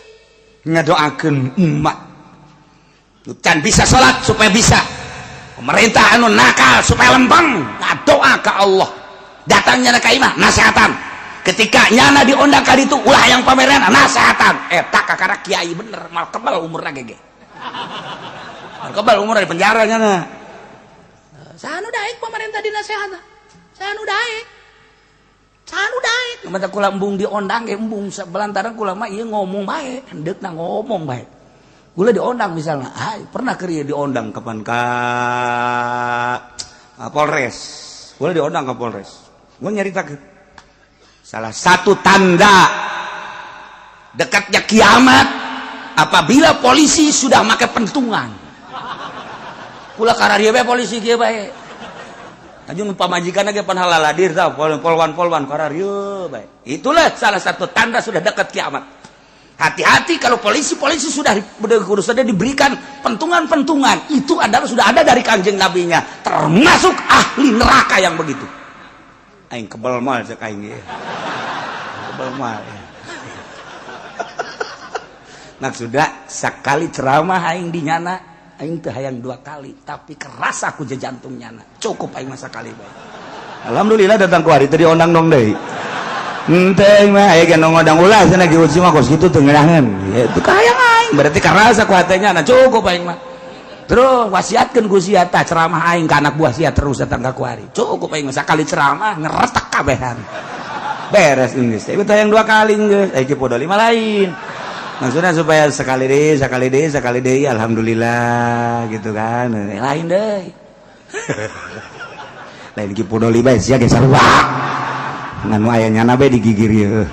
Ngadoakeun umat. Can bisa salat supaya bisa. Pemerintah anu nakal supaya lempeng, ngadoa ka Allah. Datangnya ka imah nasehatan. Ketika nyana diundang ka ditu ulah yang pameran nasehatan. Eta kakara kiai bener, mal kebal umurna gege. Mal kebal umurna di penjara nyana. Saha nu daek pemerintah dinasehatan? Saha nu daek? Saha nu daek? Mata kula embung diondang ge embung belantaran kula mah ieu ngomong bae, hendeukna ngomong bae. Kula diondang misalnya, ay, pernah keur diondang kapan ka Polres. Kula diondang ke Polres. Gua nyaritakeun. Salah satu tanda dekatnya kiamat apabila polisi sudah make pentungan. Kula kararieu bae polisi kieu bae. Aju pamajikan ge pan halaladir tah polwan-polwan kararieu bae. Itulah salah satu tanda sudah dekat kiamat. Hati-hati kalau polisi-polisi sudah sudah diberikan pentungan-pentungan, itu adalah sudah ada dari Kanjeng Nabinya, termasuk ahli neraka yang begitu. Aing kebel mal cek aing ge. Kebel mal. Maksudnya sekali ceramah aing di nyana, aing teu hayang dua kali, tapi keras aku je jantung nyana. Cukup aing mah sakali bae. Alhamdulillah datang ku hari tadi ondang dong deui. Henteu mah aya ge ngondang ulah cenah gi mah kos kitu teu ngeunaheun. Ya itu kahayang aing, berarti karasa ku hatenya na cukup aing mah. Terus wasiatkeun ku sia tah ceramah aing ka anak buah sia terus datang ka kuari. Cukup aing mah sakali ceramah ngeretek kabehan. Beres geus. Ieu teh yang dua kali geus. Aya ki podo lima lain. Maksudnya supaya sekali deui, sekali deui, sekali deui alhamdulillah gitu kan. Lain deui. Lain ki podo lima sia ge sarua. Ngan nu aya nyana bae digigir ieu.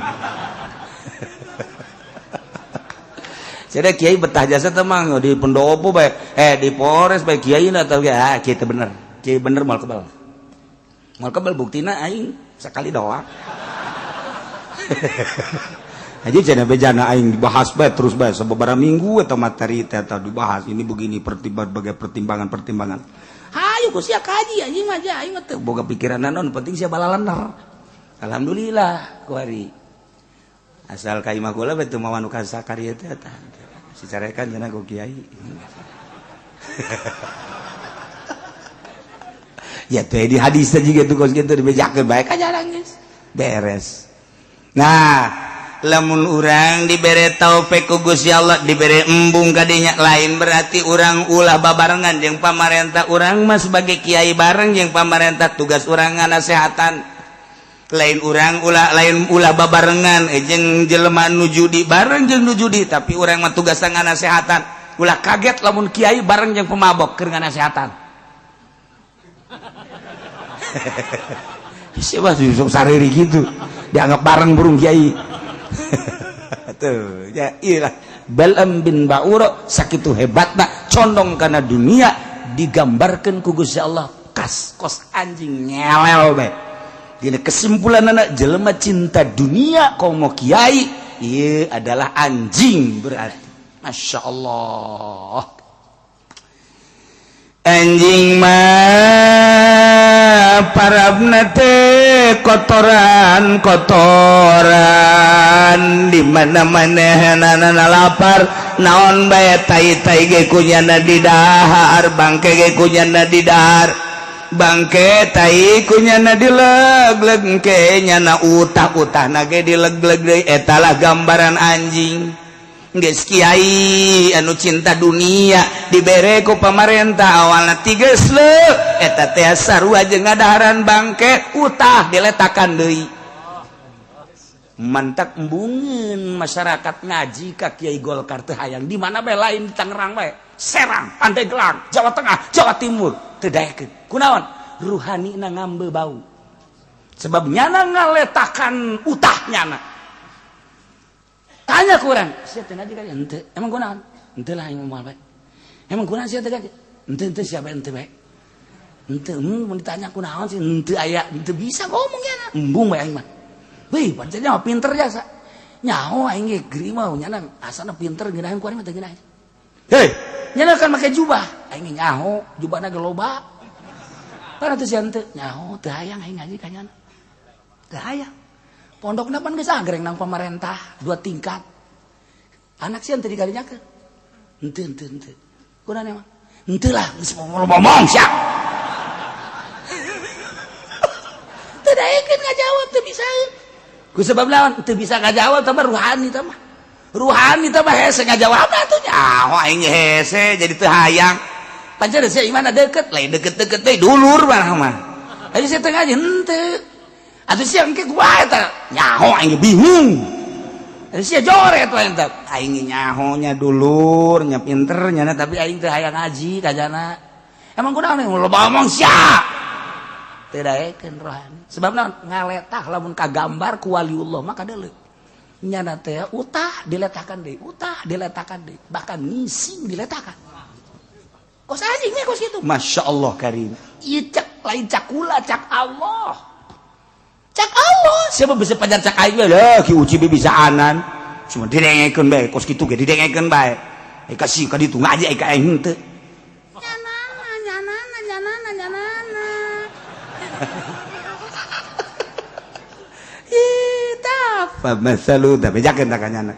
Jadi kiai betah jasa temang di pendopo bae, di Polres bae kiai na tau ge, ah kiai teh bener. Kiai bener moal kebal. Moal kebal buktina aing sekali doang. Aja cenah bejana aing dibahas bae terus bae sababaraha minggu eta materi teh eta dibahas ini begini berbagai pertimbangan-pertimbangan. Hayu ku sia kaji anjing mah aing mah teu boga pikiran naon penting sia balalener. Alhamdulillah kuari. Asal ka imah kula bae teu mawa nu kasakari teh eta. Si carekan cenah ku kiai. Ya teh di hadis teh juga tuh kos kitu dibejakeun bae ka jarang geus. Beres. Nah, lamun urang dibere taufik ku Gusti Allah, dibere embung kadinya, lain berarti urang ulah babarengan jeung pamarentah. Urang mah sebagai kiai bareng jeung pamarentah, tugas urang nganasehatan. Lain urang ulah, lain ulah babarengan jeung jelema nu judi bareng jeung nu judi, tapi urang mah tugas nganasehatan. Ulah kaget lamun kiai bareng jeung pemabok keur nganasehatan. Siapa sih sok sariri gitu dianggap bareng burung kiai. Tuh ya iyalah Bal'am bin Ba'ura sakitu hebatna condong kana dunia digambarkan ku Gusti Allah kas kos anjing nyelel bae. Dina kesimpulan anak jelema cinta dunia komo kiai ieu adalah anjing berarti. Masya Allah. Anjing mah parabna teh kotoran kotoran di mana-mana nana lapar naon bae tai-tai ge kunyana didahar, bangke ge kunyana didahar, bangke tai kunyana dileg-leg ke nyana utah-utah ge dileg-leg deui. Etalah gambaran anjing. Geus kiai anu cinta dunia dibere ku pamarentah awalna tiga sleuk eta teh sarua jeung ngadaharan bangke utah diletakan deui. Mantak embungeun masyarakat ngaji ka Kiai Golkar teh hayang di mana bae lain di Tangerang bae, Serang, Pandeglang, Jawa Tengah, Jawa Timur teu daekeun. Kunaon? Ruhanina ngambe bau. Sebab nyana ngaletakan utah nyana. Ditanya ku urang, sia teh ngaji kan henteu. Emang kunaon? Henteu lah aing moal bae. Emang kunaon sia teh ngaji? Henteu henteu sia bae henteu bae. Henteu mun ditanya kunaon sih henteu aya henteu bisa ngomong ya. Embung bae aing mah. Wih, pancen mah pinter jasa. Nyaho aing ge geri mah nyana asana pinter ngeunaheun ku aing mah teu ngeunaheun. Hei, nyana kan make jubah. Aing nyaho jubahna ge loba. Para teu sia henteu nyaho teu hayang aing ngaji ka nyana. Teu hayang. Pondokna pan geus agreng nang pamarentah 2 tingkat. Anak sia teu dikarinyakeun. Henteu henteu henteu. Kunaon emang? Henteu lah geus ngomong sia. Teu daekeun ngajawab teu bisa. Ku sebab lawan teu bisa ngajawab tambah ruhani tambah. Ruhani tambah hese ngajawabna atuh nyaho aing hese jadi teu hayang. Pancen sia imana deket, lain deket-deket deui dulur mah mah. Ayo sia teu ngaji henteu. Atuh sia engke kumaha eta? Nyaho aing bingung. Atuh sia joret we eta. Aing nyaho nya dulur, nya pinter nya tapi aing teu hayang ngaji kajana. Emang kunaon loba omong sia. Teu daekeun rohani. Sebab naon? Ngaletah lamun kagambar ku waliullah mah kadeuleu. Nyana teh utah diletakan deui, utah diletakan deui, bahkan ngising diletakan. Kos anjing kos kitu. Masya Allah karim. Ieu cak lain cak kula cak Allah. Cak Allah, siapa bisa pajar cak aing lah ki uci bisa anan. Cuma didengekeun bae kos kitu ge didengekeun bae. Eh kasih ka ditu ngaji ka aing henteu. Nyanana nyanana nyanana nyanana. Ih, tah famasalu da bejakeun ta ka nyana.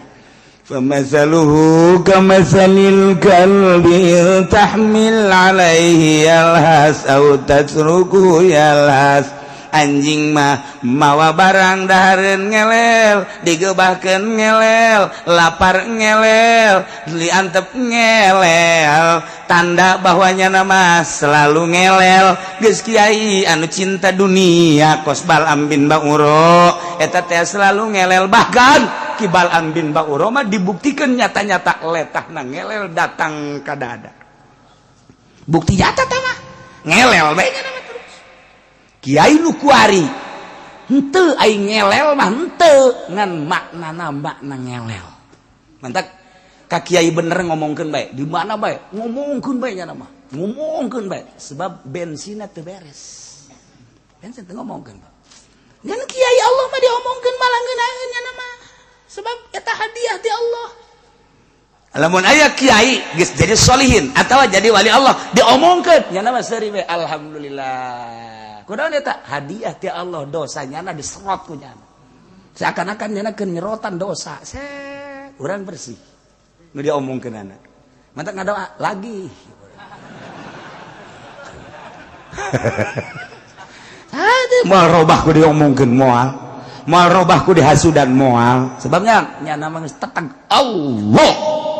Famasaluhu kamasalil kalbi tahmil alaihi yalhas au tatruku yalhas. Anjing mah mawa barang dahareun ngelel, digebahkeun ngelel, lapar ngelel, diantep ngelel, tanda bahwa nyana mah selalu ngelel. Geus kiai anu cinta dunia kos Bal'am bin Ba'ura eta teh selalu ngelel, bahkan Ki Bal'am bin Ba'ura mah dibuktikan nyata-nyata letahna ngelel datang ka dada. Bukti nyata tah mah ngelel bae nya. Kiai nu kuari henteu aing ngelel mah henteu ngan maknana makna ngelel. Mantak ka kiai bener ngomongkeun bae, di mana bae ngomongkeun bae nya mah. Ngomongkeun bae sebab bensinna teu beres. Bensin teu ngomongkeun. Ngan kiai Allah mah diomongkeun malah ngeunaheun nya mah. Sebab eta hadiah ti Allah. Lamun aya kiai geus jadi solihin atawa jadi wali Allah diomongkeun nya mah seuri we alhamdulillah. Kunaon eta hadiah ti Allah dosanya na diserot ku nyana. Seakan-akan nyana keur nyerotan dosa. Set, urang bersih. Nu diomongkeun anak. Mantak ngadoa lagi. Aduh, moal robah ku diomongkeun moal. Moal robah ku dihasudan moal. Sebabnya nyana mah geus teteg Allah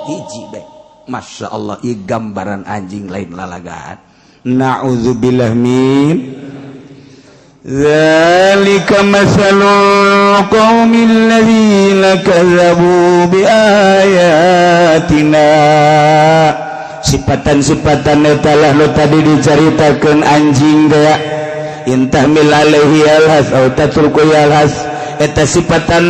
hiji bae. Masya Allah, ieu gambaran anjing lain lalagaan. Na'udzubillah min Zalika masalul qaumil ladzina kadzabu biayatina. Sifatan-sifatan eta lah nu tadi dicaritakeun anjing teh intahmil alaihi yalhas au tatruku yalhas, eta sifatan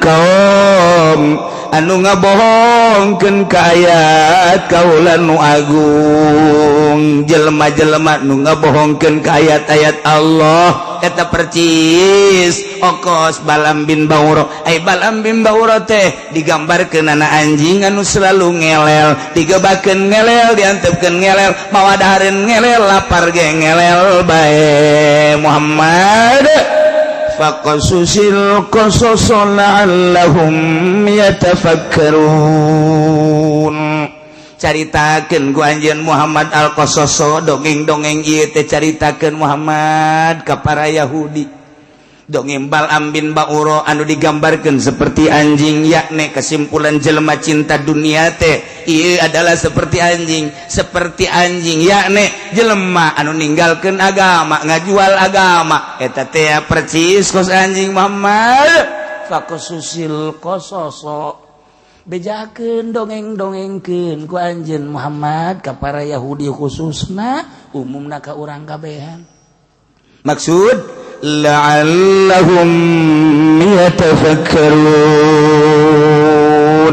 kaum anu ngabohongkeun ka ayat kaula nu agung, jelema-jelema nu ngabohongkeun ka ayat-ayat Allah eta percis okos Bal'am bin Ba'ura. Ai Bal'am bin Ba'ura teh digambarkeun ana anjing anu selalu ngelel, digebakeun ngelel, diantepkeun ngelel, mawa dahareun ngelel, lapar ge ngelel bae. Muhammad faqasusil qasas la'allahum yatafakkarun. Caritakeun ku anjeun Muhammad al-Qasaso, dongeng-dongeng ieu teh caritakeun Muhammad ka para Yahudi. Dongeng Bal'am bin Ba'ura anu digambarkeun seperti anjing, yakni kesimpulan jelema cinta dunia teh ieu adalah seperti anjing, seperti anjing yakni jelema anu ninggalkeun agama, ngajual agama eta teh percis kos anjing. Muhammad faqasusil qasaso, bejakeun dongeng-dongengkeun ku anjeun Muhammad ka para Yahudi khususna, umumna ka urang kabehan. Maksud la'allahum yatafakkarun.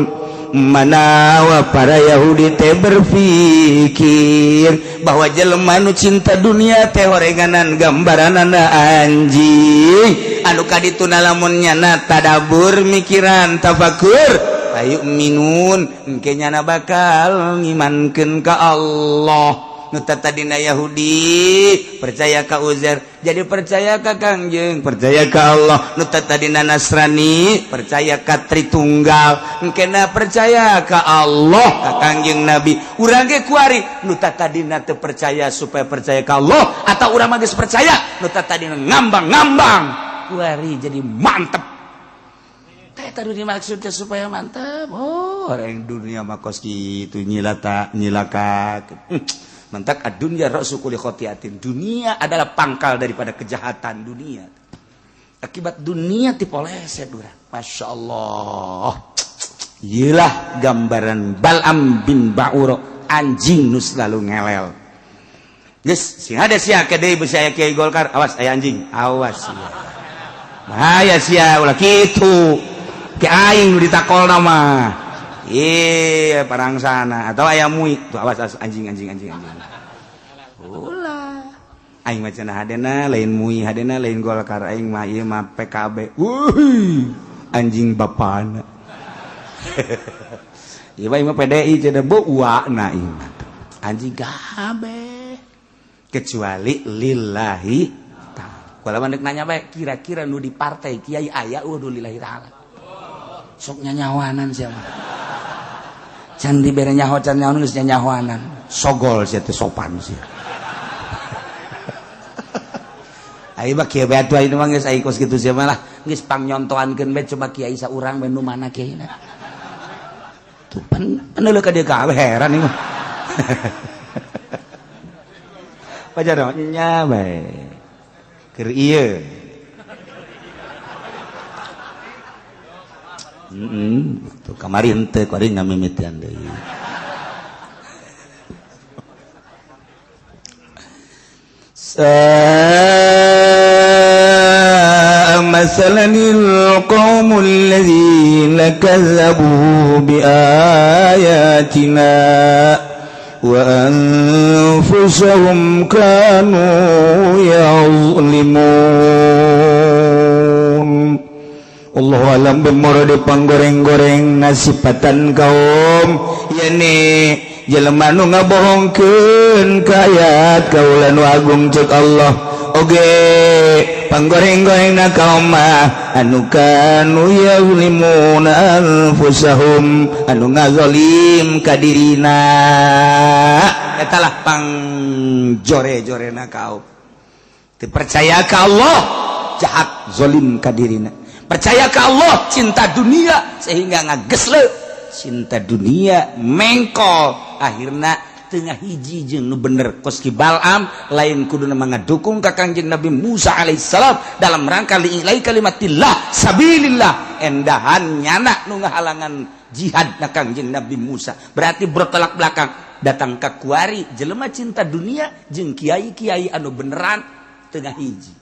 Manawa para Yahudi teh berpikir bahwa jelema nu cinta dunia teh horenganan gambaranana anjing anu kadituna lamun nyana tadabur mikiran tafakur ayu minun engke nyana bakal ngimankeun ka Allah. Nu tadina Yahudi percaya ka Uzair jadi percaya ka Kangjeng, percaya ka Allah. Nu tadina Nasrani percaya ka Tritunggal engkena percaya ka Allah, ka Kangjeng Nabi. Urang ge kuari nu tadina teu percaya supaya percaya ka Allah, atau urang mah geus percaya, nu tadina ngambang-ngambang kuari jadi mantep. Teh tadi dimaksudnya supaya mantep. Oh, orang dunia mah kos kitu nyilata nyilaka. Mantak adunya ra'su kulli khotiatin. Dunia adalah pangkal daripada kejahatan dunia. Akibat dunia tipoleset urang. Masya Allah. Iyalah gambaran Bal'am bin Ba'uro, anjing nu selalu ngelel. Geus, sing ada sia ke deui besi aya kiai Golkar, awas aya anjing, awas sia. Bahaya sia ulah kitu. Ki aing nu ditakolna mah. Iya, parang sana atau ayam mui tuh, awas, awas anjing, anjing, anjing, anjing. Ulah. Aing mah cenah hadena lain mui, hadena lain Golkar, aing mah ieu mah PKB. Wuih, anjing bapana. Ieu mah mah PDI cenah bu uakna ieu mah. Anjing kabeh. Kecuali lillahi ta'ala. Kalau mandek nanya bae, kira-kira nu di partai kiai aya eueuh lillahi ta'ala. Sok nyanyawanan siapa? Can dibere nyaho, can nyaho geus nyanyahoanan. Sogol sia teh, sopan sia. Ayo mah kieu bae atuh, ayeuna mah geus aya kos kitu sia mah lah. Geus pangnyontoankeun bae coba kiai saurang bae nu mana kiaina. Tuh pan peneuleuh ka dieu kabeh, heran ieu mah. Pajar nya bae. Keur ieu. Tuh kamari henteu, kuari ngamimitian deui. Sa'a masalanil qaumul ladzina kazzabu bi ayatina wa anfusahum kanu yazlimun. Allahu alam bimuradi panggoreng-goreng nasipatan kaum yani jelema nu ngabohongkeun ka ayat kaula nu agung. Cek Allah oge panggoreng-gorengna kaum mah anu kanu yazlimuna anfusahum, anu ngazolim ka dirina. Eta lah pangjore-jorena kaum teu percaya ka Allah, jahat, zolim ka dirina. Percaya ke Allah, cinta dunia sehingga ngagesle cinta dunia mengkol, akhirnya tengah hiji jeung nu bener. Kos ki Bal'am lain kuduna ngadukung ka Kangjeng Nabi Musa alaihissalam dalam rangka li'ilai kalimatillah sabilillah, endahan nyana nu ngahalangan jihad na Kangjeng Nabi Musa. Berarti bertolak belakang datang ka kuari jelema cinta dunia jeung kiai-kiai anu beneran tengah hiji.